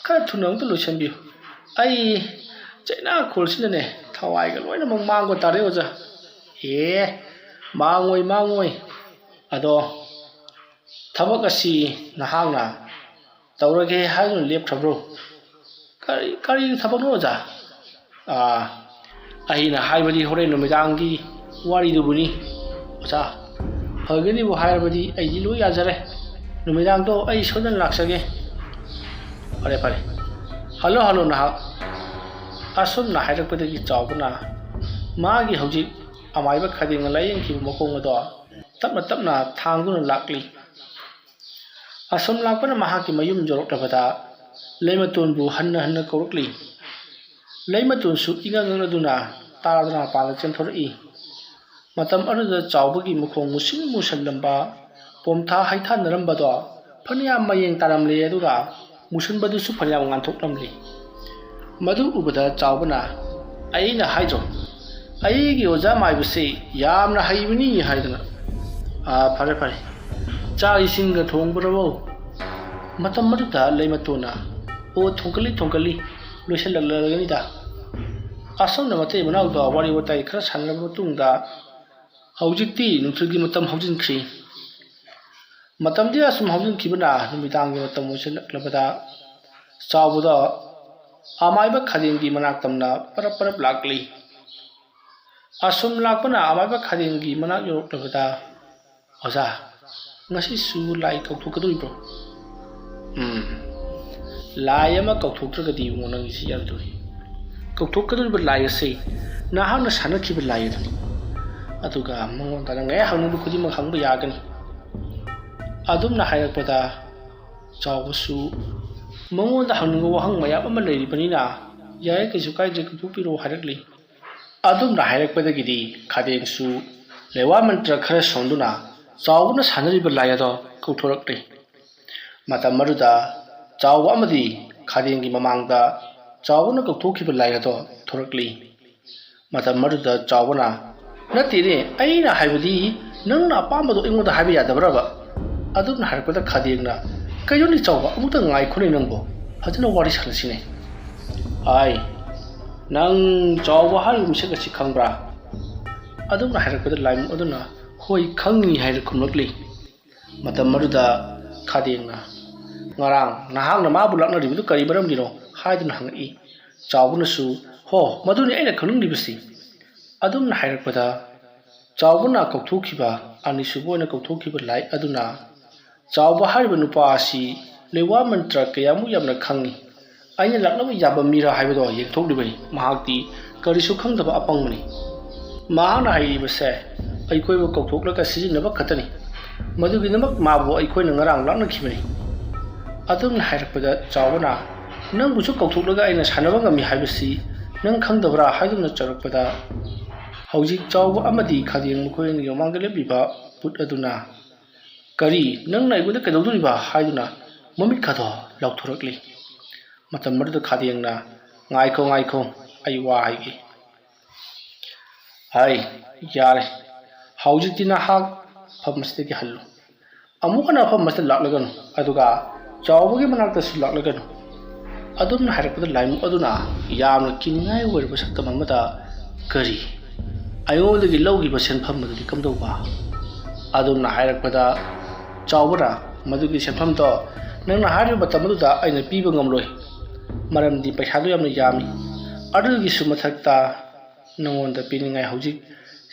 ꯈꯔ ꯊꯨꯅ ꯑꯝꯇ ꯂꯣꯏꯁꯤꯟꯕꯤꯌꯨ꯫ ꯑꯩ ꯆꯩꯅꯥꯈꯣꯜꯁꯤꯅꯅꯦ ꯊꯋꯥꯏꯒ ꯂꯣꯏꯅꯃꯛ ꯃꯥꯡꯕ ꯇꯥꯔꯦ, ꯑꯣꯖꯥ꯫" "ꯑꯦ, ꯃꯥꯡꯉꯣꯏ, ꯃꯥꯡꯉꯣꯏ꯫ ꯑꯗꯣ ꯊꯕꯛ ꯑꯁꯤ ꯅꯍꯥꯛꯅ ꯇꯧꯔꯒꯦ ꯍꯥꯏꯗꯨꯅ ꯂꯦꯞꯈ꯭ꯔꯕ꯭ꯔꯣ? ꯀꯔꯤ, ꯀꯔꯤ ꯊꯕꯛꯅꯣ, ꯑꯣꯖꯥ? ꯑꯥ, ꯑꯩꯅ ꯍꯥꯏꯕꯗꯤ ꯍꯣꯔꯦꯟ ꯅꯨꯃꯤꯗꯥꯡꯒꯤ ꯋꯥꯔꯤꯗꯨꯕꯨꯅꯤ, ꯑꯣꯖꯥ꯫ ꯐꯒꯅꯤꯕꯨ ꯍꯥꯏꯔꯕꯗꯤ ꯑꯩꯗꯤ ꯂꯣꯏ ꯌꯥꯖꯔꯦ꯫ ꯅꯨꯃꯤꯗꯥꯡꯗꯣ ꯑꯩ ꯁꯣꯏꯗꯅ ꯂꯥꯛꯆꯒꯦ꯫ ꯐꯔꯦ, ꯐꯔꯦ꯫ ꯍꯜꯂꯣ, ꯍꯜꯂꯣ, ꯅꯍꯥꯛ꯫ ꯑꯁꯨꯝꯅ ꯍꯥꯏꯔꯛꯄꯗꯒꯤ ꯆꯥꯎꯕꯅ ꯃꯥꯒꯤ ꯍꯧꯖꯤꯛ ꯑꯃꯥꯏꯕ ꯈꯥꯗꯦꯡꯅ ꯂꯥꯏꯌꯦꯡꯈꯤꯕ ꯃꯈꯣꯡ ꯑꯗꯣ ꯇꯞꯅ ꯇꯞꯅ ꯊꯥꯡꯗꯨꯅ ꯂꯥꯛꯂꯤ꯫ ꯑꯁꯨꯝ ꯂꯥꯛꯄꯅ ꯃꯍꯥꯛꯀꯤ ꯃꯌꯨꯝ ꯌꯧꯔꯛꯂꯕꯗ ꯂꯩꯃꯇꯣꯟꯕꯨ ꯍꯟꯅ ꯍꯟꯅ ꯀꯧꯔꯛꯂꯤ꯫ ꯂꯩꯃꯇꯣꯟꯁꯨ ꯏꯉꯛ ꯉꯛꯂꯗꯨꯅ ꯇꯥꯗꯅ ꯃꯄꯥꯟꯗ ꯆꯦꯟꯊꯣꯔꯛꯏ꯫ ꯃꯇꯝ ꯑꯗꯨꯗ ꯆꯥꯎꯕꯒꯤ ꯃꯈꯣꯡ ꯃꯨꯁꯤꯟ ꯃꯨꯁꯜꯂꯝꯕ, ꯄꯣꯝꯊꯥ ꯍꯩꯊꯥꯅꯔꯝꯕꯗꯣ ꯐꯅꯌꯥꯝ ꯃꯌꯦꯡ ꯇꯥꯔꯝꯂꯦ, ꯑꯗꯨꯒ ꯃꯨꯁꯟꯕꯗꯨꯁꯨ ꯐꯅꯌꯥꯝ ꯉꯥꯟꯊꯣꯛꯂꯝꯂꯤ꯫ ꯃꯗꯨ ꯎꯕꯗ ꯆꯥꯎꯕꯅ, "ꯑꯩꯅ ꯍꯥꯏꯗ꯭ꯔꯣ, ꯑꯩꯒꯤ ꯑꯣꯖꯥ ꯃꯥꯏꯕꯁꯤ ꯌꯥꯝꯅ ꯍꯩꯕꯅꯤ" ꯍꯥꯏꯗꯅ꯫ "ꯑꯥ, ꯐꯔꯦ, ꯐꯔꯦ꯫ ꯆꯥꯛ ꯏꯁꯤꯡꯒ ꯊꯣꯡꯕ꯭ꯔꯕꯣ?" ꯃꯇꯝ ꯑꯗꯨꯗ ꯂꯩꯃꯇꯣꯟꯅ, "ꯑꯣ, ꯊꯣꯡꯀꯠꯂꯤ, ꯊꯣꯡꯀꯠꯂꯤ, ꯂꯣꯏꯁꯤꯜꯂꯛꯂꯒꯅꯤꯗ"꯫ ꯑꯁꯨꯝꯅ ꯃꯇꯩ ꯃꯅꯥꯎꯗ ꯋꯥꯔꯤ ꯋꯥꯇꯥꯏ ꯈꯔ ꯁꯥꯟꯅꯔꯕ ꯃꯇꯨꯡꯗ, ꯍꯧꯖꯤꯛꯇꯤ ꯅꯨꯡꯊꯤꯜꯒꯤ ꯃꯇꯝ ꯍꯧꯖꯤꯟꯈ꯭ꯔꯤ꯫ ꯃꯇꯝꯗꯤ ꯑꯁꯨꯝ ꯍꯧꯖꯤꯟꯈꯤꯕꯅ ꯅꯨꯃꯤꯗꯥꯡꯒꯤ ꯃꯇꯝ ꯑꯣꯏꯁꯤꯜꯂꯛꯂꯕꯗ ꯆꯥꯎꯕꯗ ꯑꯃꯥꯏꯕ ꯈꯥꯗꯦꯡꯒꯤ ꯃꯅꯥꯛ ꯇꯝꯅ ꯄꯔꯞ ꯄꯔꯞ ꯂꯥꯛꯂꯤ꯫ ꯑꯁꯨꯝ ꯂꯥꯛꯄꯅ ꯑꯃꯥꯏꯕ ꯈꯥꯗꯦꯡꯒꯤ ꯃꯅꯥꯛ ꯌꯧꯔꯛꯂꯕꯗ, "ꯑꯣꯖꯥ, ꯉꯁꯤꯁꯨ ꯂꯥꯏ ꯀꯧꯊꯣꯛꯀꯗꯧꯔꯤꯕ꯭ꯔꯣ?" "ꯎꯝ, ꯂꯥꯏ ꯑꯃ ꯀꯧꯊꯣꯛꯇ꯭ꯔꯒꯗꯤ ꯏꯕꯨꯡꯉꯣ, ꯅꯪꯒꯤꯁꯤ ꯌꯥꯔꯣꯏꯗꯧꯔꯤ꯫ ꯀꯧꯊꯣꯛꯀꯗꯧꯔꯤꯕ ꯂꯥꯏ ꯑꯁꯤ ꯅꯍꯥꯛꯅ ꯁꯥꯟꯅꯈꯤꯕ ꯂꯥꯏ ꯑꯗꯨꯅꯤ꯫ ꯑꯗꯨꯒ ꯃꯉꯣꯟꯗ ꯅꯪ ꯑꯩ ꯍꯪꯅꯤꯡꯕ ꯈꯨꯗꯤꯡꯃꯛ ꯍꯪꯕ ꯌꯥꯒꯅꯤ"꯫ ꯑꯗꯨꯝꯅ ꯍꯥꯏꯔꯛꯄꯗ ꯆꯥꯎꯕꯁꯨ ꯃꯉꯣꯟꯗ ꯍꯪꯅꯤꯡꯕ ꯋꯥꯍꯪ ꯃꯌꯥꯝ ꯑꯃ ꯂꯩꯔꯤꯕꯅꯤꯅ, "ꯌꯥꯏ, ꯀꯩꯁꯨ ꯀꯥꯏꯗꯦ, ꯀꯧꯊꯣꯛꯄꯤꯔꯣ" ꯍꯥꯏꯔꯛꯂꯤ꯫ ꯑꯗꯨꯝꯅ ꯍꯥꯏꯔꯛꯄꯗꯒꯤꯗꯤ ꯈꯥꯗꯦꯡꯁꯨ ꯂꯩꯋꯥ ꯃꯟꯇ꯭ꯔ ꯈꯔ ꯁꯣꯟꯗꯨꯅ ꯆꯥꯎꯕꯅ ꯁꯥꯟꯅꯔꯤꯕ ꯂꯥꯏ ꯑꯗꯣ ꯀꯧꯊꯣꯔꯛꯂꯤ꯫ ꯃꯇꯝ ꯑꯗꯨꯗ ꯆꯥꯎꯕ ꯑꯃꯗꯤ ꯈꯥꯗꯦꯡꯒꯤ ꯃꯃꯥꯡꯗ ꯆꯥꯎꯕꯅ ꯀꯧꯊꯣꯛꯈꯤꯕ ꯂꯥꯏ ꯑꯗꯣ ꯊꯣꯔꯛꯂꯤ꯫ ꯃꯇꯝ ꯑꯗꯨꯗ ꯆꯥꯎꯕꯅ, "ꯅꯠꯇꯦꯅꯦ, ꯑꯩꯅ ꯍꯥꯏꯕꯗꯤ ꯅꯪꯅ ꯑꯄꯥꯝꯕꯗꯣ ꯑꯩꯉꯣꯟꯗ ꯍꯥꯏꯕ ꯌꯥꯗꯕ꯭ꯔꯕ?" ꯑꯗꯨꯝꯅ ꯍꯥꯏꯔꯛꯄꯗ ꯈꯥꯗꯦꯡꯅ, "ꯀꯩꯅꯣꯅꯦ ꯆꯥꯎꯕ, ꯑꯃꯨꯛꯇ ꯉꯥꯏꯈꯣꯅꯦ ꯅꯪꯕꯣ, ꯐꯖꯅ ꯋꯥꯔꯤ ꯁꯥꯟꯅꯁꯤꯅꯦ꯫ ꯑꯥꯏ, ꯅꯪ ꯆꯥꯎꯕ ꯍꯥꯏꯔꯤꯕ ꯃꯤꯁꯛ ꯑꯁꯤ ꯈꯪꯕ꯭ꯔꯥ?" ꯑꯗꯨꯝꯅ ꯍꯥꯏꯔꯛꯄꯗ ꯂꯥꯏꯃꯨ ꯑꯗꯨꯅ, "ꯍꯣꯏ, ꯈꯪꯉꯤ" ꯍꯥꯏꯅ ꯈꯨꯝꯂꯛꯂꯤ꯫ ꯃꯇꯝ ꯑꯗꯨꯗ ꯈꯥꯗꯦꯡꯅ, "ꯉꯔꯥꯡ ꯅꯍꯥꯛꯅ ꯃꯥꯕꯨ ꯂꯥꯛꯅꯔꯤꯕꯗꯨ ꯀꯔꯤ ꯃꯔꯝꯒꯤꯅꯣ?" ꯍꯥꯏꯗꯨꯅ ꯍꯪꯉꯛꯏ꯫ ꯆꯥꯎꯕꯅꯁꯨ, "ꯍꯣ, ꯃꯗꯨꯅꯤ ꯑꯩꯅ ꯈꯪꯅꯤꯡꯂꯤꯕꯁꯤ"꯫ ꯑꯗꯨꯝꯅ ꯍꯥꯏꯔꯛꯄꯗ ꯆꯥꯎꯕꯅ ꯀꯧꯊꯣꯛꯈꯤꯕ, ꯑꯅꯤꯁꯨꯕ ꯑꯣꯏꯅ ꯀꯧꯊꯣꯛꯈꯤꯕ ꯂꯥꯏ ꯑꯗꯨꯅ, "ꯆꯥꯎꯕ ꯍꯥꯏꯔꯤꯕ ꯅꯨꯄꯥ ꯑꯁꯤ ꯂꯩꯋꯥ ꯃꯟꯇ꯭ꯔ ꯀꯌꯥꯃꯨꯛ ꯌꯥꯝꯅ ꯈꯪꯏ꯫ ꯑꯩꯅ ꯂꯥꯛꯅꯕ ꯌꯥꯕ ꯃꯤꯔꯥ ꯍꯥꯏꯕꯗꯣ ꯌꯦꯡꯊꯣꯛꯂꯤꯕꯅꯤ꯫ ꯃꯍꯥꯛꯇꯤ ꯀꯔꯤꯁꯨ ꯈꯪꯗꯕ ꯑꯄꯪꯕꯅꯤ꯫ ꯃꯍꯥꯛꯅ ꯍꯩꯔꯤꯕꯁꯦ ꯑꯩꯈꯣꯏꯕꯨ ꯀꯧꯊꯣꯛꯂꯒ ꯁꯤꯖꯤꯟꯅꯕ ꯈꯛꯇꯅꯤ꯫ ꯃꯗꯨꯒꯤꯗꯃꯛ ꯃꯥꯕꯨ ꯑꯩꯈꯣꯏꯅ ꯉꯔꯥꯡ ꯂꯥꯛꯅꯈꯤꯕꯅꯤ"꯫ ꯑꯗꯨꯝꯅ ꯍꯥꯏꯔꯛꯄꯗ ꯆꯥꯎꯕꯅ, "ꯅꯪꯕꯨꯁꯨ ꯀꯧꯊꯣꯛꯂꯒ ꯑꯩꯅ ꯁꯥꯟꯅꯕ ꯉꯝꯃꯤ ꯍꯥꯏꯕꯁꯤ ꯅꯪ ꯈꯪꯗꯕ꯭ꯔꯥ?" ꯍꯥꯏꯗꯨꯅ ꯆꯥꯎꯔꯛꯄꯗ, ꯍꯧꯖꯤꯛ ꯆꯥꯎꯕ ꯑꯃꯗꯤ ꯈꯥꯗꯦꯡ ꯃꯈꯣꯏ ꯑꯅꯤꯒꯤ ꯃꯃꯥꯡꯗ ꯂꯦꯞꯂꯤꯕ ꯚꯨꯠ ꯑꯗꯨꯅ, "ꯀꯔꯤ? ꯅꯪꯅ ꯑꯩꯉꯣꯟꯗ ꯀꯩꯗꯧꯗꯣꯔꯤꯕ?" ꯍꯥꯏꯗꯨꯅ ꯃꯃꯤꯠ ꯈꯥꯗꯣ ꯂꯥꯎꯊꯣꯔꯛꯂꯤ꯫ ꯃꯇꯝ ꯑꯗꯨꯗ ꯈꯥꯗꯦꯡꯅ, "ꯉꯥꯏꯈꯣ, ꯉꯥꯏꯈꯣ, ꯑꯩ ꯋꯥ ꯍꯥꯏꯒꯦ"꯫ "ꯍꯥꯏ, ꯌꯥꯔꯦ꯫ ꯍꯧꯖꯤꯛꯇꯤ ꯅꯍꯥꯛ ꯃꯐꯝ ꯑꯁꯤꯗꯒꯤ ꯍꯜꯂꯨ꯫ ꯑꯃꯨꯛ ꯍꯟꯅ ꯃꯐꯝ ꯑꯁꯤꯗ ꯂꯥꯛꯂꯒꯅꯨ꯫ ꯑꯗꯨꯒ ꯆꯥꯎꯕꯒꯤ ꯃꯅꯥꯛꯇꯁꯨ ꯂꯥꯛꯂꯒꯅꯨ"꯫ ꯑꯗꯨꯝꯅ ꯍꯥꯏꯔꯛꯄꯗ ꯂꯥꯏꯃꯨ ꯑꯗꯨꯅ ꯌꯥꯝꯅ ꯀꯤꯅꯤꯡꯉꯥꯏ ꯑꯣꯏꯔꯕ ꯁꯛꯇꯝ ꯑꯃꯗ, "ꯀꯔꯤ? ꯑꯩꯉꯣꯟꯗꯒꯤ ꯂꯧꯈꯤꯕ ꯁꯦꯟꯐꯝ ꯑꯗꯨꯗꯤ ꯀꯝꯗꯧꯕ?" ꯑꯗꯨꯝꯅ ꯍꯥꯏꯔꯛꯄꯗ ꯆꯥꯎꯕꯅ, "ꯃꯗꯨꯒꯤ ꯁꯦꯟꯐꯝꯗꯣ ꯅꯪꯅ ꯍꯥꯏꯔꯤꯕ ꯃꯇꯝ ꯑꯗꯨꯗ ꯑꯩꯅ ꯄꯤꯕ ꯉꯝꯂꯣꯏ, ꯃꯔꯝꯗꯤ ꯄꯩꯁꯥꯗꯨ ꯌꯥꯝꯅ ꯌꯥꯝꯃꯤ꯫ ꯑꯗꯨꯒꯤꯁꯨ ꯃꯊꯛꯇ ꯅꯉꯣꯟꯗ ꯄꯤꯅꯤꯡꯉꯥꯏ ꯍꯧꯖꯤꯛ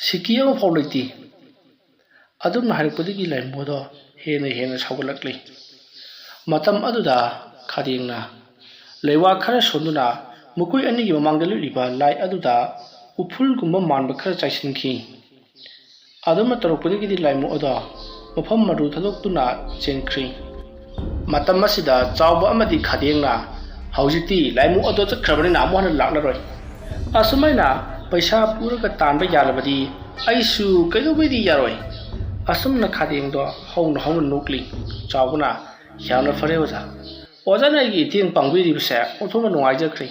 ꯁꯤꯀꯤ ꯑꯃꯐꯥꯎ ꯂꯩꯇꯦ"꯫ ꯑꯗꯨꯝꯅ ꯍꯥꯏꯔꯛꯄꯗꯒꯤ ꯂꯥꯏꯃꯨ ꯑꯗꯣ ꯍꯦꯟꯅ ꯍꯦꯟꯅ ꯁꯥꯎꯒꯠꯂꯛꯂꯤ꯫ ꯃꯇꯝ ꯑꯗꯨꯗ ꯈꯥꯗꯦꯡꯅ ꯂꯩꯋꯥ ꯈꯔ ꯁꯣꯟꯗꯨꯅ ꯃꯈꯣꯏ ꯑꯅꯤꯒꯤ ꯃꯃꯥꯡꯗ ꯂꯦꯞꯂꯤꯕ ꯂꯥꯏ ꯑꯗꯨꯗ ꯎꯐꯨꯜꯒꯨꯝꯕ ꯃꯥꯟꯕ ꯈꯔ ꯆꯥꯏꯁꯤꯟꯈꯤ꯫ ꯑꯗꯨꯝꯅ ꯇꯧꯔꯛꯄꯗꯒꯤꯗꯤ ꯂꯥꯏꯃꯨ ꯑꯗꯣ ꯃꯐꯝ ꯃꯔꯨ ꯊꯥꯗꯣꯛꯇꯨꯅ ꯆꯦꯟꯈ꯭ꯔꯤ꯫ ꯃꯇꯝ ꯑꯁꯤꯗ ꯆꯥꯎꯕ ꯑꯃꯗꯤ ꯈꯥꯗꯦꯡꯅ, "ꯍꯧꯖꯤꯛꯇꯤ ꯂꯥꯏꯃꯨ ꯑꯗꯣ ꯆꯠꯈ꯭ꯔꯕꯅꯤꯅ ꯑꯃꯨꯛ ꯍꯟꯅ ꯂꯥꯛꯂꯔꯣꯏ꯫ ꯑꯁꯨꯃꯥꯏꯅ ꯄꯩꯁꯥ ꯄꯨꯔꯒ ꯇꯥꯟꯕ ꯌꯥꯔꯕꯗꯤ ꯑꯩꯁꯨ ꯀꯩꯗꯧꯕꯩꯗꯤ ꯌꯥꯔꯣꯏ"꯫ ꯑꯁꯨꯝꯅ ꯈꯥꯗꯦꯡꯗꯣ ꯍꯧꯅ ꯍꯧꯅ ꯅꯣꯛꯂꯤ꯫ ꯆꯥꯎꯕꯅ, "ꯌꯥꯝꯅ ꯐꯔꯦ ꯑꯣꯖꯥ꯫ ꯑꯣꯖꯥꯅ ꯑꯩꯒꯤ ꯃꯇꯦꯡ ꯄꯥꯡꯕꯤꯔꯤꯕꯁꯦ ꯑꯣꯟꯊꯣꯛꯅ ꯅꯨꯡꯉꯥꯏꯖꯈ꯭ꯔꯦ꯫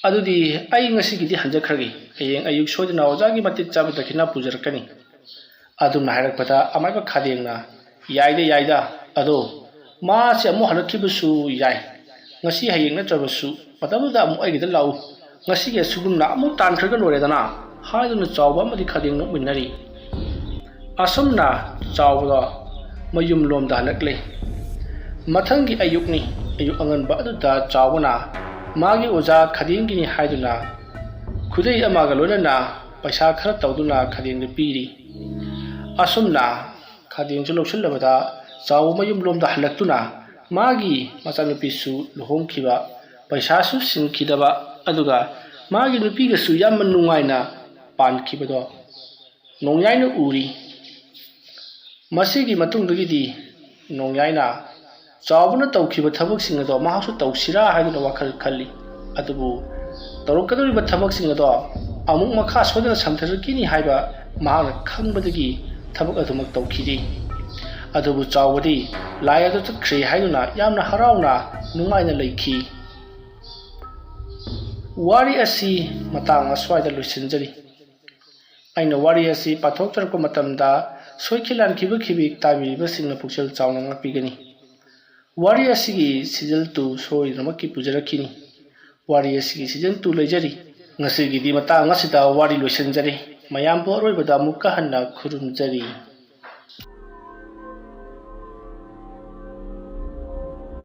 ꯑꯗꯨꯗꯤ ꯑꯩ ꯉꯁꯤꯒꯤꯗꯤ ꯍꯟꯖꯈ꯭ꯔꯒꯦ꯫ ꯍꯌꯦꯡ ꯑꯌꯨꯛ ꯁꯣꯏꯗꯅ ꯑꯣꯖꯥꯒꯤ ꯃꯇꯤꯛ ꯆꯥꯕ ꯗꯈꯤꯅꯥ ꯄꯨꯖꯔꯛꯀꯅꯤ"꯫ ꯑꯗꯨꯝꯅ ꯍꯥꯏꯔꯛꯄꯗ ꯑꯃꯥꯏꯕ ꯈꯥꯗꯦꯡꯅ, "ꯌꯥꯏꯗ, ꯌꯥꯏꯗ꯫ ꯑꯗꯣ ꯃꯥꯁꯦ ꯑꯃꯨꯛ ꯍꯜꯂꯛꯈꯤꯕꯁꯨ ꯌꯥꯏ꯫ ꯉꯁꯤ ꯍꯌꯦꯡ ꯅꯠꯇ꯭ꯔꯕꯁꯨ ꯃꯇꯝꯗꯨꯗ ꯑꯃꯨꯛ ꯑꯩꯒꯤꯗ ꯂꯥꯛꯎ꯫ ꯉꯁꯤꯒꯤ ꯑꯁꯨꯒꯨꯝꯅ ꯑꯃꯨꯛ ꯇꯥꯟꯈ꯭ꯔꯒ ꯂꯣꯏꯔꯦꯗꯅ" ꯍꯥꯏꯗꯨꯅ ꯆꯥꯎꯕ ꯑꯃꯗꯤ ꯈꯥꯗꯦꯡ ꯅꯣꯛꯃꯤꯟꯅꯔꯤ꯫ ꯑꯁꯨꯝꯅ ꯆꯥꯎꯕꯗꯣ ꯃꯌꯨꯝꯂꯣꯝꯗ ꯍꯜꯂꯛꯂꯦ꯫ ꯃꯊꯪꯒꯤ ꯑꯌꯨꯛꯅꯤ꯫ ꯑꯌꯨꯛ ꯑꯉꯟꯕ ꯑꯗꯨꯗ ꯆꯥꯎꯕꯅ ꯃꯥꯒꯤ ꯑꯣꯖꯥ ꯈꯗꯦꯡꯒꯤꯅꯤ ꯍꯥꯏꯗꯨꯅ ꯈꯨꯗꯩ ꯑꯃꯒ ꯂꯣꯏꯅꯅ ꯄꯩꯁꯥ ꯈꯔ ꯇꯧꯗꯨꯅ ꯈꯗꯦꯡꯗ ꯄꯤꯔꯤ꯫ ꯑꯁꯨꯝꯅ ꯈꯗꯦꯡꯁꯨ ꯂꯧꯁꯤꯜꯂꯕꯗ ꯆꯥꯎꯕ ꯃꯌꯨꯝꯂꯣꯝꯗ ꯍꯜꯂꯛꯇꯨꯅ ꯃꯥꯒꯤ ꯃꯆꯥꯅꯨꯄꯤꯁꯨ ꯂꯨꯍꯣꯡꯈꯤꯕ, ꯄꯩꯁꯥꯁꯨ ꯁꯤꯡꯈꯤꯗꯕ, ꯑꯗꯨꯒ ꯃꯥꯒꯤ ꯅꯨꯄꯤꯒꯁꯨ ꯌꯥꯝꯅ ꯅꯨꯡꯉꯥꯏꯅ ꯄꯥꯟꯈꯤꯕꯗꯣ ꯅꯣꯡꯌꯥꯏꯅ ꯎꯔꯤ꯫ ꯃꯁꯤꯒꯤ ꯃꯇꯨꯡꯗꯒꯤꯗꯤ ꯅꯣꯡꯌꯥꯏꯅ ꯆꯥꯎꯕꯅ ꯇꯧꯈꯤꯕ ꯊꯕꯛꯁꯤꯡ ꯑꯗꯣ ꯃꯍꯥꯛꯁꯨ ꯇꯧꯁꯤꯔꯥ ꯍꯥꯏꯗꯨꯅ ꯋꯥꯈꯜ ꯈꯜꯂꯤ꯫ ꯑꯗꯨꯕꯨ ꯇꯧꯔꯛꯀꯗꯧꯔꯤꯕ ꯊꯕꯛꯁꯤꯡ ꯑꯗꯣ ꯑꯃꯨꯛ ꯃꯈꯥ ꯁꯣꯏꯗꯅ ꯁꯝꯊꯔꯛꯈꯤꯅꯤ ꯍꯥꯏꯕ ꯃꯍꯥꯛꯅ ꯈꯪꯕꯗꯒꯤ ꯊꯕꯛ ꯑꯗꯨꯃꯛ ꯇꯧꯈꯤꯗꯦ꯫ ꯑꯗꯨꯕꯨ ꯆꯥꯎꯕꯗꯤ ꯂꯥꯏ ꯑꯗꯨ ꯆꯠꯈ꯭ꯔꯦ ꯍꯥꯏꯗꯨꯅ ꯌꯥꯝꯅ ꯍꯔꯥꯎꯅ ꯅꯨꯡꯉꯥꯏꯅ ꯂꯩꯈꯤ꯫ ꯋꯥꯔꯤ ꯑꯁꯤ ꯃꯇꯥꯡ ꯑꯁ꯭ꯋꯥꯏꯗ ꯂꯣꯏꯁꯤꯟꯖꯔꯤ꯫ ꯑꯩꯅ ꯋꯥꯔꯤ ꯑꯁꯤ ꯄꯥꯊꯣꯛꯆꯔꯛꯄ ꯃꯇꯝꯗ ꯁꯣꯏꯈꯤ ꯂꯥꯟꯈꯤꯕ ꯈꯤꯕꯤ ꯇꯥꯕꯤꯔꯤꯕꯁꯤꯡꯅ ꯄꯨꯛꯆꯦꯜ ꯆꯥꯎꯅ ꯉꯥꯛꯄꯤꯒꯅꯤ꯫ ꯋꯥꯔꯤ ꯑꯁꯤꯒꯤ season two ꯁꯣꯏꯗꯅꯃꯛꯀꯤ ꯄꯨꯖꯔꯛꯈꯤꯅꯤ꯫ ꯋꯥꯔꯤ ꯑꯁꯤꯒꯤ season two ꯂꯩꯖꯔꯤ꯫ ꯉꯁꯤꯒꯤꯗꯤ ꯃꯇꯥꯡ ꯑꯁꯤꯗ ꯋꯥꯔꯤ ꯂꯣꯏꯁꯤꯟꯖꯔꯤ꯫ ꯃꯌꯥꯝꯕꯨ ꯑꯔꯣꯏꯕꯗ ꯑꯃꯨꯛꯀ ꯍꯟꯅ ꯈꯨꯔꯨꯝꯖꯔꯤ꯫